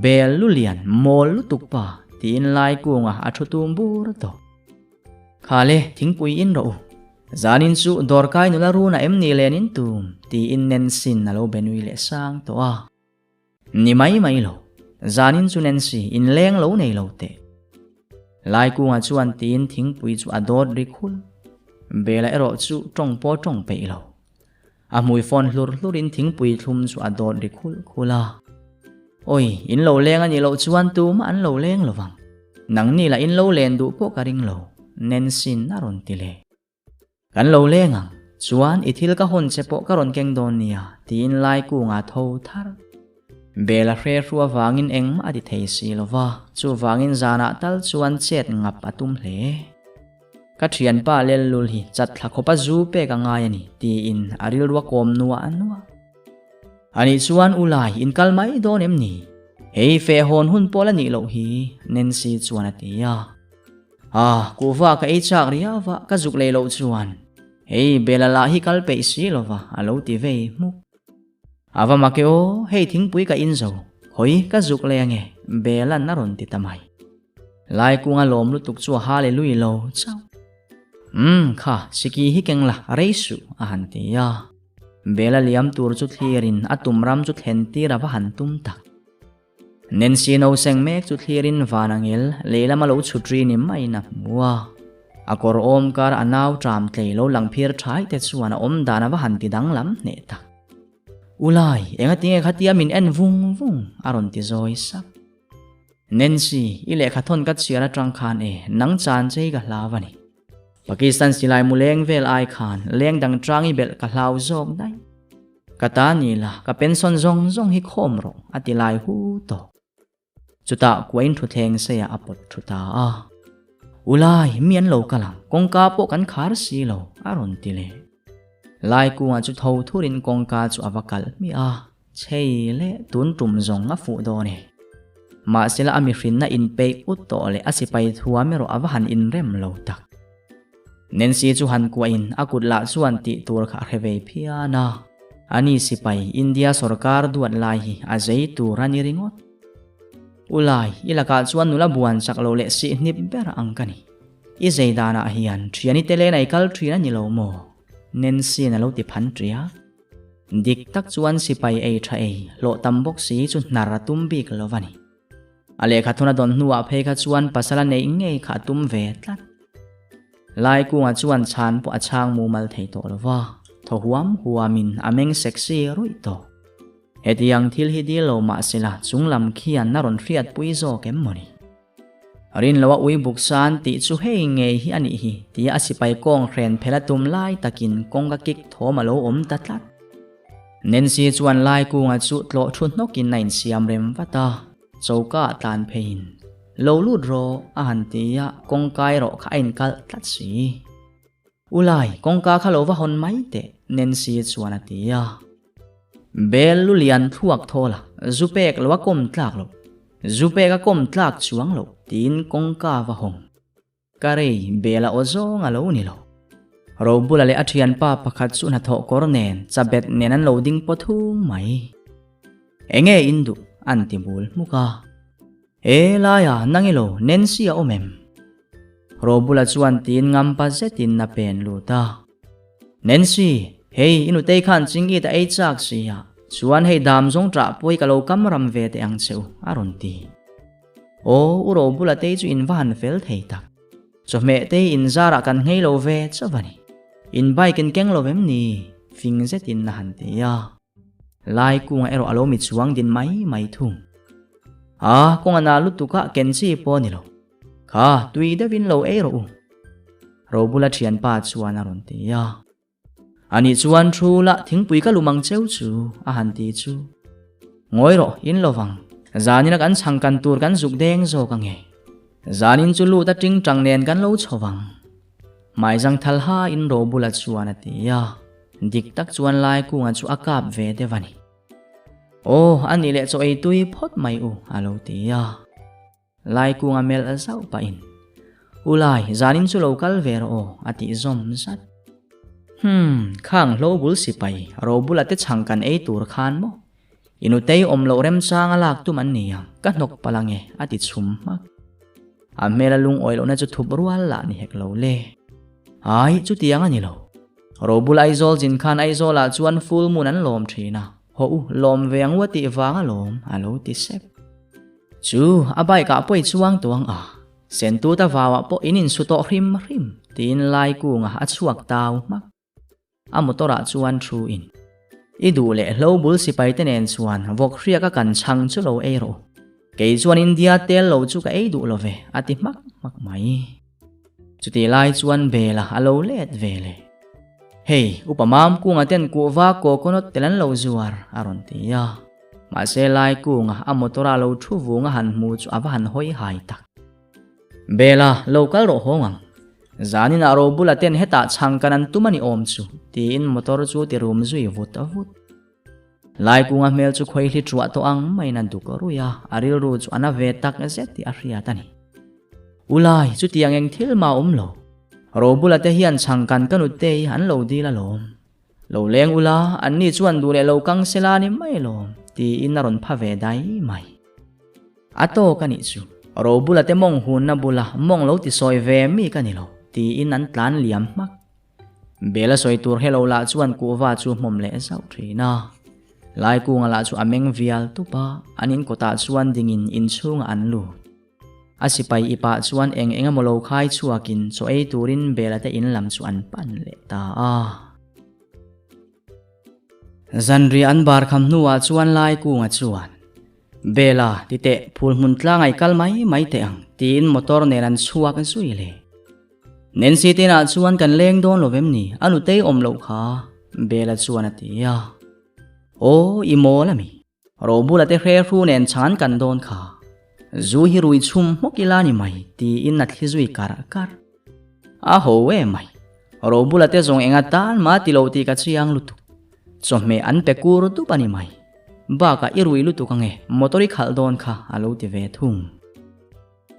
Bel lu lian, mawl lutuk pa, tiin lai kungah a thu tum bur tawh. Khale, thingpui in rawh u. Zanin chu dawrkai nula runa em ni len in tum, tiin Nancy'n a lo be nui leh sang tawh a. Ni mai mai lo. Zanin chu Nancy, inleng lo nei lo teh. Laikunga chuan tiin thingpui chu a dawt ri khul. Bela erawh chu tawng pawh tawng peih lo. A hmui fawn hlur hlurin thingpui thlum chu a dawt ri khul khul a. Awi, in lo leng a nih loh chuan tumah an lo leng lo vang. Nangni lah in lo len duh pawh ka ring lo, Nancy'n a rawn ti leh. Kan lo leng ang, chuan i thil ka hawn che pawh ka rawn keng dawn nia, tiin Laikunga tho thar. Bel a hre hru avangin engmah a ti thei si lo va, chuvangin zanah tal chuan chet ngap a tum hle. Ka thianpa Lellul hi chat thla khawpa zu pek a ngai a ni, tiin a rilru a kawm nuah nuah. Anih chuan u Lai, in kal mai dawn em ni? Hei feh hawn hun pawh la nih loh hi, Nancy chuan a ti a. Ah, kuhva ka ei chak riau va, ka zuk lei loh chuan. Hei, Bella lah hi kal peih si lo va, a lo ti vei hmuk. A va mak e aw, hei thingpui ka in zo, hawi ka zuk lei ange, Bella'n a rawn ti ta mai. Laikunga lawm lutuk chu a hallelui lo chauh. Umm, kha, siki hi keng la, rei suh, a han ti a. Bella liam tur chu thlirin a tum ram chu thlen tir a va han tum tak. Nancy no seng mek chu thlirin van angel lehlam a lo chhut ri ni maiin a hmu a. A kawr awm kar a nau tram tlei lo lang phir thai te chuan a awm dan a va han ti danglam hneh tak. U Lai, engatinge khatia min en vung vung? a rawn ti zawi sap. Nancy, i lehkha thawn ka chhiar atang khan e, nang chan che hi ka hlau a ni. Pakistan silai mu leng vel ai khan leng dang tang i belh ka hlau zawk daih. Ka ta ni la, ka pension zawng zawng hi khawm rawh, a ti lai hu tawh. Chutah kuain thuthleng seiah a pawt thu ta a. U Lai, mi an lo kal ang, kawngka pawh kan khar si lo, a rawn ti leh. Lai kungah chu tho thurin kawngka chu a va kalh hmiah a, chhei leh tun tum zawng a fuh dawn e. Mahsela a mihrinna inpeih ut tawh leh a sipai thuam erawh a va han inrem lo tak. Nancy chu han kuahin a kut lah chuan tih tur kha a hre vei phian a. Ani sipai India sawrkar duat lai hi a zei tur a ni ringawt. U Lai, i lakah chuan nula buan chak lo leh sihhnip ber ang ka ni. I zei danah hian thiani te len a i kal thin a ni lo maw? Nancy-in a lo ti phan ṭiak. Dik tak chuan sipai ei tha ei hlawh tam bawk si chu hnar a tum bik lo va ni. A lehkha thun a dawn hnuah phei kha chuan pasal a neih ngei kha a tum ve tlat. Laikunga chuan chhan pawh a chhang mumal thei tawh lo va, thaw huam huamin a meng sexy ruih tawh. Hetiang thil hi dil lo mah sela chunglam khian a rawn hriatpui zawk em mawni? Rin loa ui buk san tih chu hei ngei hi a nih hi tia a sipai kawng hren phel a tum lai takin kawngka kik thawm a lo awm ta tlat. Nancy chuan Laikunga chu tlawh thu hnawkin a insiam rem vat a, choka ah tlan pheiin, Lo lut rawh a han ti a, kawngka erawh kha a inkalh tlat si. U Lai, kawngka kha lo va hawn mai teh, Nancy chuan a ti a. Bel lu lian thluak thawl a, zu pek lo a kawm tlak loh, zu pek a kawm tlak chuang loh tiin kawngka va hawng. Ka rei, bel a aw zawng a lo ni lo. Robula leh a thianpa pakhat chu hnathawh kawr nen, chabet nen an lo ding paw thung mai. Enge in duh? an ti bul hmuk a. E laia nang ilo Nancy a awm em? Robula chuan tiin ngampa zetin a pen lut a. Nancy, hei i nutei khan chingit a ei chak si a, chuan hei dam zawng ṭah pawh hi ka lo kam ram ve teh ang che u, a rawn ti. Aw, u Robula tei chu in va han fel thei tak. Chawhmeh te hi in zarah kan nghei lo ve chauh a ni. In bike in keng lo vem ni? Fing zetin a han ti a. Lai kungah erawh a lo mi chuang din mai mai thung. A, kawng a nal lutuk a, ken chi pawh a ni lo. Kha, tui deuhin lo ei rawh u. Robula thianpa chuan a rawn ti a. Anih chuan thu la thingpui ka lum ang cheu chu, a han ti chu. Ngawi rawh, in lo vang. Zanina kan chhangkan tur kan zuk deng zawk ange. Zanin chu lut a tingtang nen kan lo chho vang. Hmaizang thal ha in Robula chuan a ti a, dik tak chuan Laikunga chu a kap ve deuh a ni. Aw, a nih leh chaw ei tui phawt mai u, a lo ti a. Laikunga melh zauh pahin, U Lai, zanin chu lo kal ve rawh aw, a tih zawm zat. Hmm, khang hlo bul sipai, Robula te chhang kan ei tur khan maw? I nutei awm loh remchang a lak tum an ni ang, ka hnawk palh ange, a ti chhum hmak. A hmel a lungawi lohna chu thup rual lah ni hek lo le. Ai, chutiang a ni lo. Robul Aizawl zin khan Aizawlah chuan full moon an lawm thin a, hawh u, lawm ve ang u a tih vang alawm, a lo ti sep. Chu, a bike ah pawh i chuang tawh ang a, Sentuta vauah pawh in insu tawh hrim hrim, tiin Laikunga a chhuak tau hmak. A motor ah chuan thu in, I duh leh hlo bul sipai te nen chuan vawk hriak a kan chhang chu lo ei rawh u. Kei chuan India tel lo chu ka ei duh lo ve, a ti hmak hmak mai. Chutih lai chuan Bela a lo let ve le. Hei, upa mam kunga ten kuhva coconut tel an lo zuar, a rawn ti a. Mahse lai kunga a motor a lo thu vung a han hmu chu a va han hawi hai tak. Bela, lo kal rawh hawng ang. Zaninah Robula ten hetah chhang kan an tum a ni awm chu, tiin motor chu ti rum zui vut vut. Laikunga hmel chu khawihli truah tawh ang maiin a duk ruih a, a rilru chu a na ve tak zet tih a hriat a ni. Ulai, chutiang eng thil mah a awm lo. Robula te hian chhang kan ka nute hi an lo dil alawm. Lo leng ula, anni chuan duh leh lo kang sela ni mai alawm, tiin a rawn pha ve dai mai. A tawk a nih chu. Robula te mawng hunna bula mawng lo tisawi ve mi ka ni lo, tiin an tlan liam hmak. Bela sawi tur helo lah chuan kuhva chu hmawm leh zauh thin a. Laikunga lah chu a meng vial tup a, an in kawtah chuan dingin inchhungah an lut. A sipai ipah chuan eng eng emaw lo khai chhuakin chaw ei turin Bela te in lam chu an pan leh ta a. Zanriah an bar kham hnuah chuan Laikunga chuan, Bela, ti teh, phul hmun tlangai kal mai mai teh ang, tiin motor nen an chhuak zui leh. Nancy tinah chuan kan leng dawn lo vem ni, a nutei awm loh kha, Bella chuan a ti a. Aw, i mawl a mi? Robula te hre hru nen chhan kan dawn kha. Zu hi rui chhum hmawk ila ni mai, tiin a thli zui kar kar. A ho e mai. Robula te zawng enga tan mah ti lo tih ka chiang lutuk. Chawhmeh an pe kur dup a ni mai. Bakah i rui lutuk ange, motor i khalh dawn kha, a lo ti ve thung.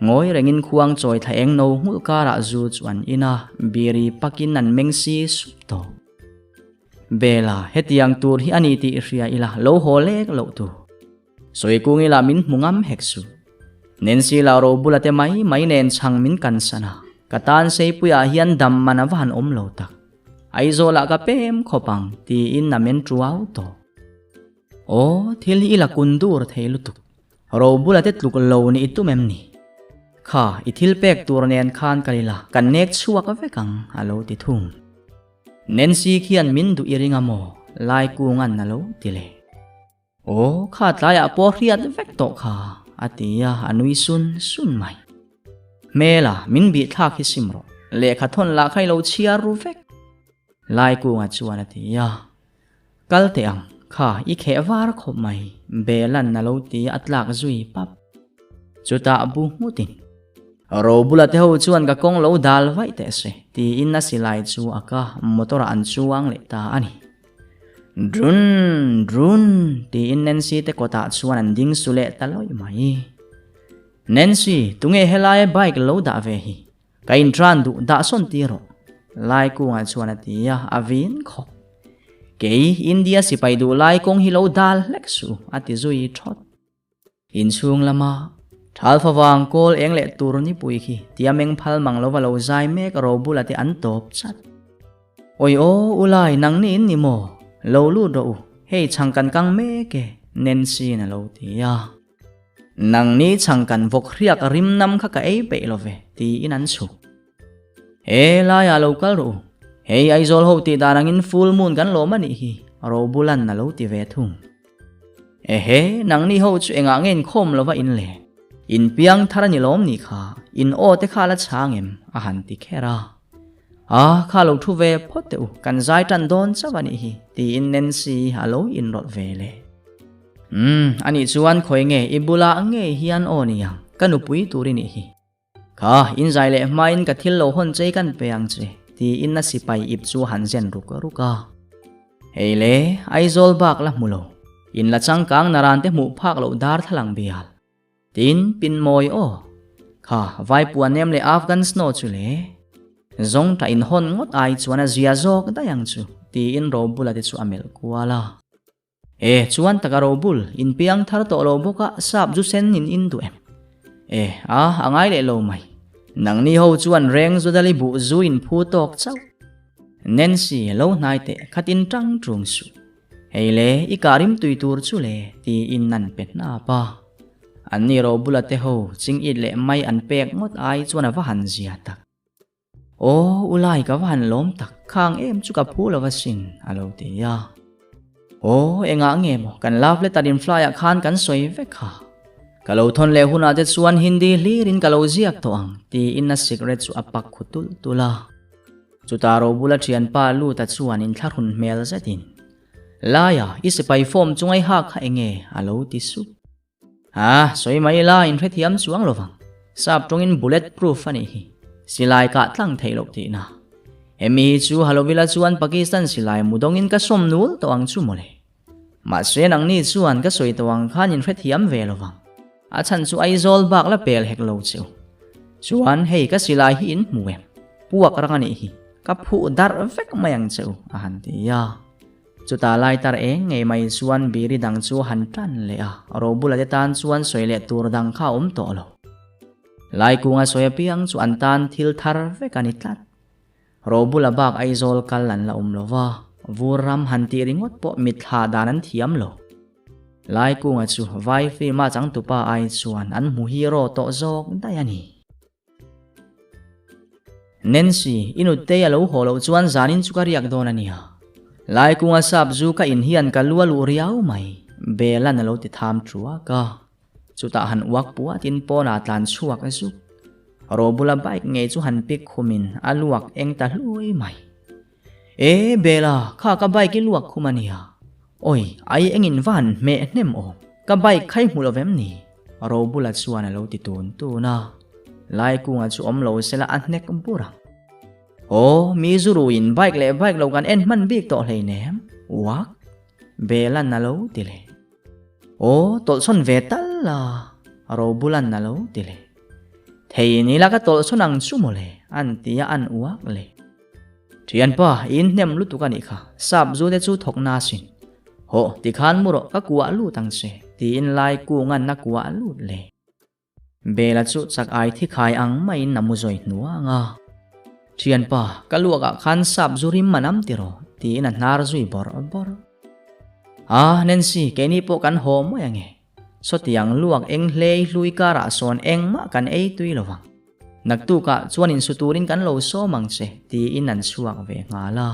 Ngawi rengin khuang chawi thla eng no nghulh karah zu chu an in a, biri pakin an meng si sup tawh. Bela, hetiang tur hi a ni tih i hria ila, lo haw lek loh tur. Sawi kung ila min hmu ngam hek suh. Nancy lah ro bula te mai mai nen chhang min kan san a, ka tan Seipuiah hian dam man a va han awm lo tak. Aizawlah ka pem khawp ang tiin a men tuau tawh. Aw, thil hi i la kun dur thei lutuk. Ro bula te tluk lo ni i tum em ni? Kha, i thil pek tur nen khan kal ila, kan nek chhuak vek ang, a lo ti thung. Nancy khian min duh i ring a maw? Laikunga'n a lo ti leh. Aw, kha tlaiah pawh hriat vek tawh kha, a ti a, a nui sun sun mai. Hmela, min bih thlak hi sim rawh. Lehkha thawn lah kha i lo chhiar ru vek. Laikunga chuan a ti a. Kal teh ang, kha i kheh var khawp mai, Belan a lo ti a tlak zui pap. Chutah bu nghutin, Robula te ho chuan ka kawng lo dal vaih teh se, tiin a silai chu a ka motor ah an chuang leh ta a ni. Drun, drun, tiin Nancy te kawtah chuan an ding su leh ta lawih mai. Nancy, tunge helaia bike lo dah ve hi? Ka intran duh dah sawn tir rawh. Lai kungah chuan a ti a, a vin khawp. Kei, India sipai duh lai kawng hi lo dal hlek suh, a ti zui thawt. Inchhung lama thal favang kawl eng leh tur nipui khi tia meng phal mang lova lo zai mek robula te an tawp chat. Awi aw, Ulai, nangni in ni maw? Lo lut rawh u, hei chhang kan kang mek e, Nancy-in a lo ti a. Nangni chhang kan vawk hriak rim nam kha ka ei peih lo ve, tiin an chhuk. He laiah lo kal rawh u, hei Aizawl ho tih dan angin full moon kan lawm a nih hi, Robulan a lo ti ve thung. Ehe, nangni ho chu engah nge inkhawm lova in le? In piang thar a ni lawm nih kha, in aw te kha la chhang em? a han ti kher a. A, kha lo thu ve phawt teh u, kan zai tan dawn chauh a nih hi, tiin Nancy a lo inrawlh ve leh. Umm, anih chuan khawi nge i bulah ngei hian aw niang, ka nupui tur i nih hi. Kha, in zai leh hmain ka thil lo hawn chei kan pe ang che, tiin a sipai ip chu a han zen ruk ruk a. Hei le, Aizawl bak la hmu lo, in la changkang naran te hmuh phak loh darthlalang bial. Tin, pin mawi aw. Kha, Vaipuan nem leh Afghan snow chu le. Zawng tah in hawn ngawt ai chuan a zia zawk daih ang chu, tiin Robula te chu a melh kual a. E, chuan taka robul, in piang thar tawh lo bawk a, sap zu sen in in duh em? E, a, a ngai leh lo mai. Nangni ho chuan reng zu dali buh zu in phu tawk chauh. Nancy, lo hnai teh, khatin tang tung suh. Hei le, i kah rim tui tur chu le, tiin an pe hnap a. Anni robula te ho, ching it leh mai an pek ngawt ai chuan a va han zia tak. Aw, u Lai ka va han lawm tak, khang em chu ka phu lo va sin, a lo ti a. Aw, engah nge maw, kan love letter in fly ah khan kan sawi vek kha. Ka lo thawn leh hunah te chuan Hindi hlirin ka lo ziak tawh ang, tiin a cigarette chu a pak khu tulh tulh a. Chutah Robula thianpa Luta chuan inthlahrun hmel zetin, Laia, i sipai form chu ngaihak kha enge? a lo ti sup. Ha, sawi mai ila inhrethiam chuang lo vang. Sap tawngin bullet proof a nih hi. Silai kah tlang theih loh tihna. Hemi hi chu Halovila chuan Pakistan silai mu dawngin ka sawm nul tawh ang chu mawle. Mahse nangni chuan ka sawi tawh ang khan in hrethiam ve lovang. A chhan chu Aizawl bak la pel hek lo che u. Chuan hei ka silai hi in hmu em? Puak rang a nih hi. Ka phuh darh vek mai ang che u a han ti a. Chutah lai tar eng ngei mai chuan biri dang chu a han tan leh a, Robula te tan chuan sawi leh tur dang kha a awm tawh lo. Laikunga sawi apiang chu an tan thil thar vek a ni tlat. Robula bak Aizawl kal an la awm lo va, vur ram han tih ringawt pawh mitthla dan an thiam lo. Laikunga chu vai film-a changtupa ai chuan an hmu hero tawh zawk daih a ni. Nancy, i nutei a lo haw loh chuan zanin chu ka riak dawn a nia. Laikunga sap zu ka in hian ka lu a luh riau mai, Bela'n a lo ti tham thuak a. Chutah han uak puatin pawnah tlan chhuak a zuk. Robula bike ngei chu han pick khumin a luak eng ta hlui mai. E Bela, kha ka bike i luak khum a nia. Oi, ai engin va han hmeh hnem aw. Ka bike khai hmu lo vem ni? Robula chuan a lo ti tun tun a. Laikunga chu awm lo sela a hnek bur ang. Aw, mi zuruin bike leh bike lo kan en hman bik tawh hleinem. Uak? Bela'n a lo ti leh. Aw, tawlhsawn ve tal a, Robulan a lo ti leh. Thei ni la ka tawlhsawn ang chu mawle, an ti a an uak leh. Thianpa, i inhnem lutuk a nih kha, sap zu te chu thawk na sin. Hawh, tikhan mu rawh, ka kuah lut ang che, tiin lai kungan a kuah lut leh. Bela chu chak ai thi khai ang maiin a mu zawi hnuang a. Thianpa, ka luakah khan sap zu rim man am tiraw? tiin a hnar zui bawrh bawrh. Ah, Nancy, keini pawh kan haw mai ange. Sawtiang luak eng hlei hlui karah sawn engmah kan ei tui lo vang. Naktukah chuan insu turin kan lo sawm ang che, tiin an chhuak ve nghal a.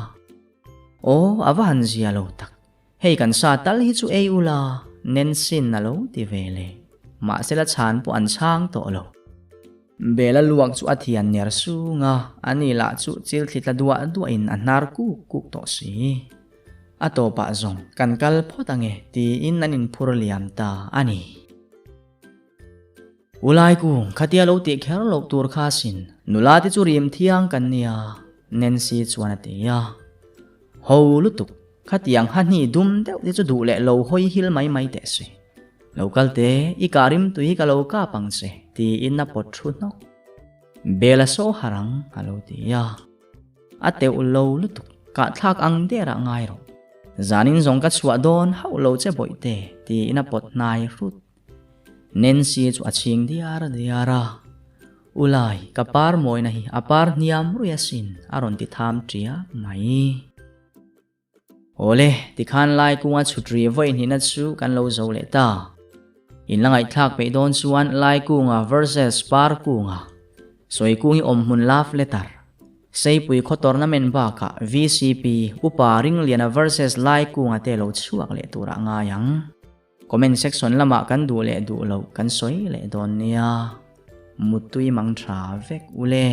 Aw, a va han zia lo tak. Hei kan sa tal hi chu ei ula, Nancy'n a lo ti ve le. Mahse la chhan pawh an chhang tawh lo. Bela luak chu a thian ner sung a, ani lah chu chil thli tla duah duahin a hnar kuk kuk tawh si. A tawpah zawng kan kal phawt ange tiin an inphur liam ta a ni. Ulai kung, khatia lo tih kher loh tur kha sin, nula te chu rim thiang kan nia, Nancy chuan a ti a. Ho lutuk, khatiang ha hni dum deuh te chu duh leh lo hawi hil mai mai teh si. Lo kal te, i kah rim tui ka lo kap ang che, tiin a pawt thu hnawk. Bel a saw har ang, a lo ti a. A teuh lo lutuk, kahthlak ang der ah ngai rawh. Zanin zawng ka chhuah dawn hauh lo che bawihte, tiin a pawt hnai hrut. Nancy chu a chhing diar diar a, U Lai, ka par mawina hi a par hniam rui asin, a rawn ti tham ṭiak mai. Awle, tikhan Lai kunga chhut ri vawi hnihna chu kan lo zo leh ta. In la ngaihthlak peih dawn chuan Lai kunga versus Par kunga sawi kung hi awm hmun love letter. Seipui khaw tournament bakah VCP Upa Ringliana versus Lai kunga te lo chhuak leh turah ngai ang. Comment section lamah kan duh leh duh loh kan sawi leh dawn nia. Muttui mang tha vek ule.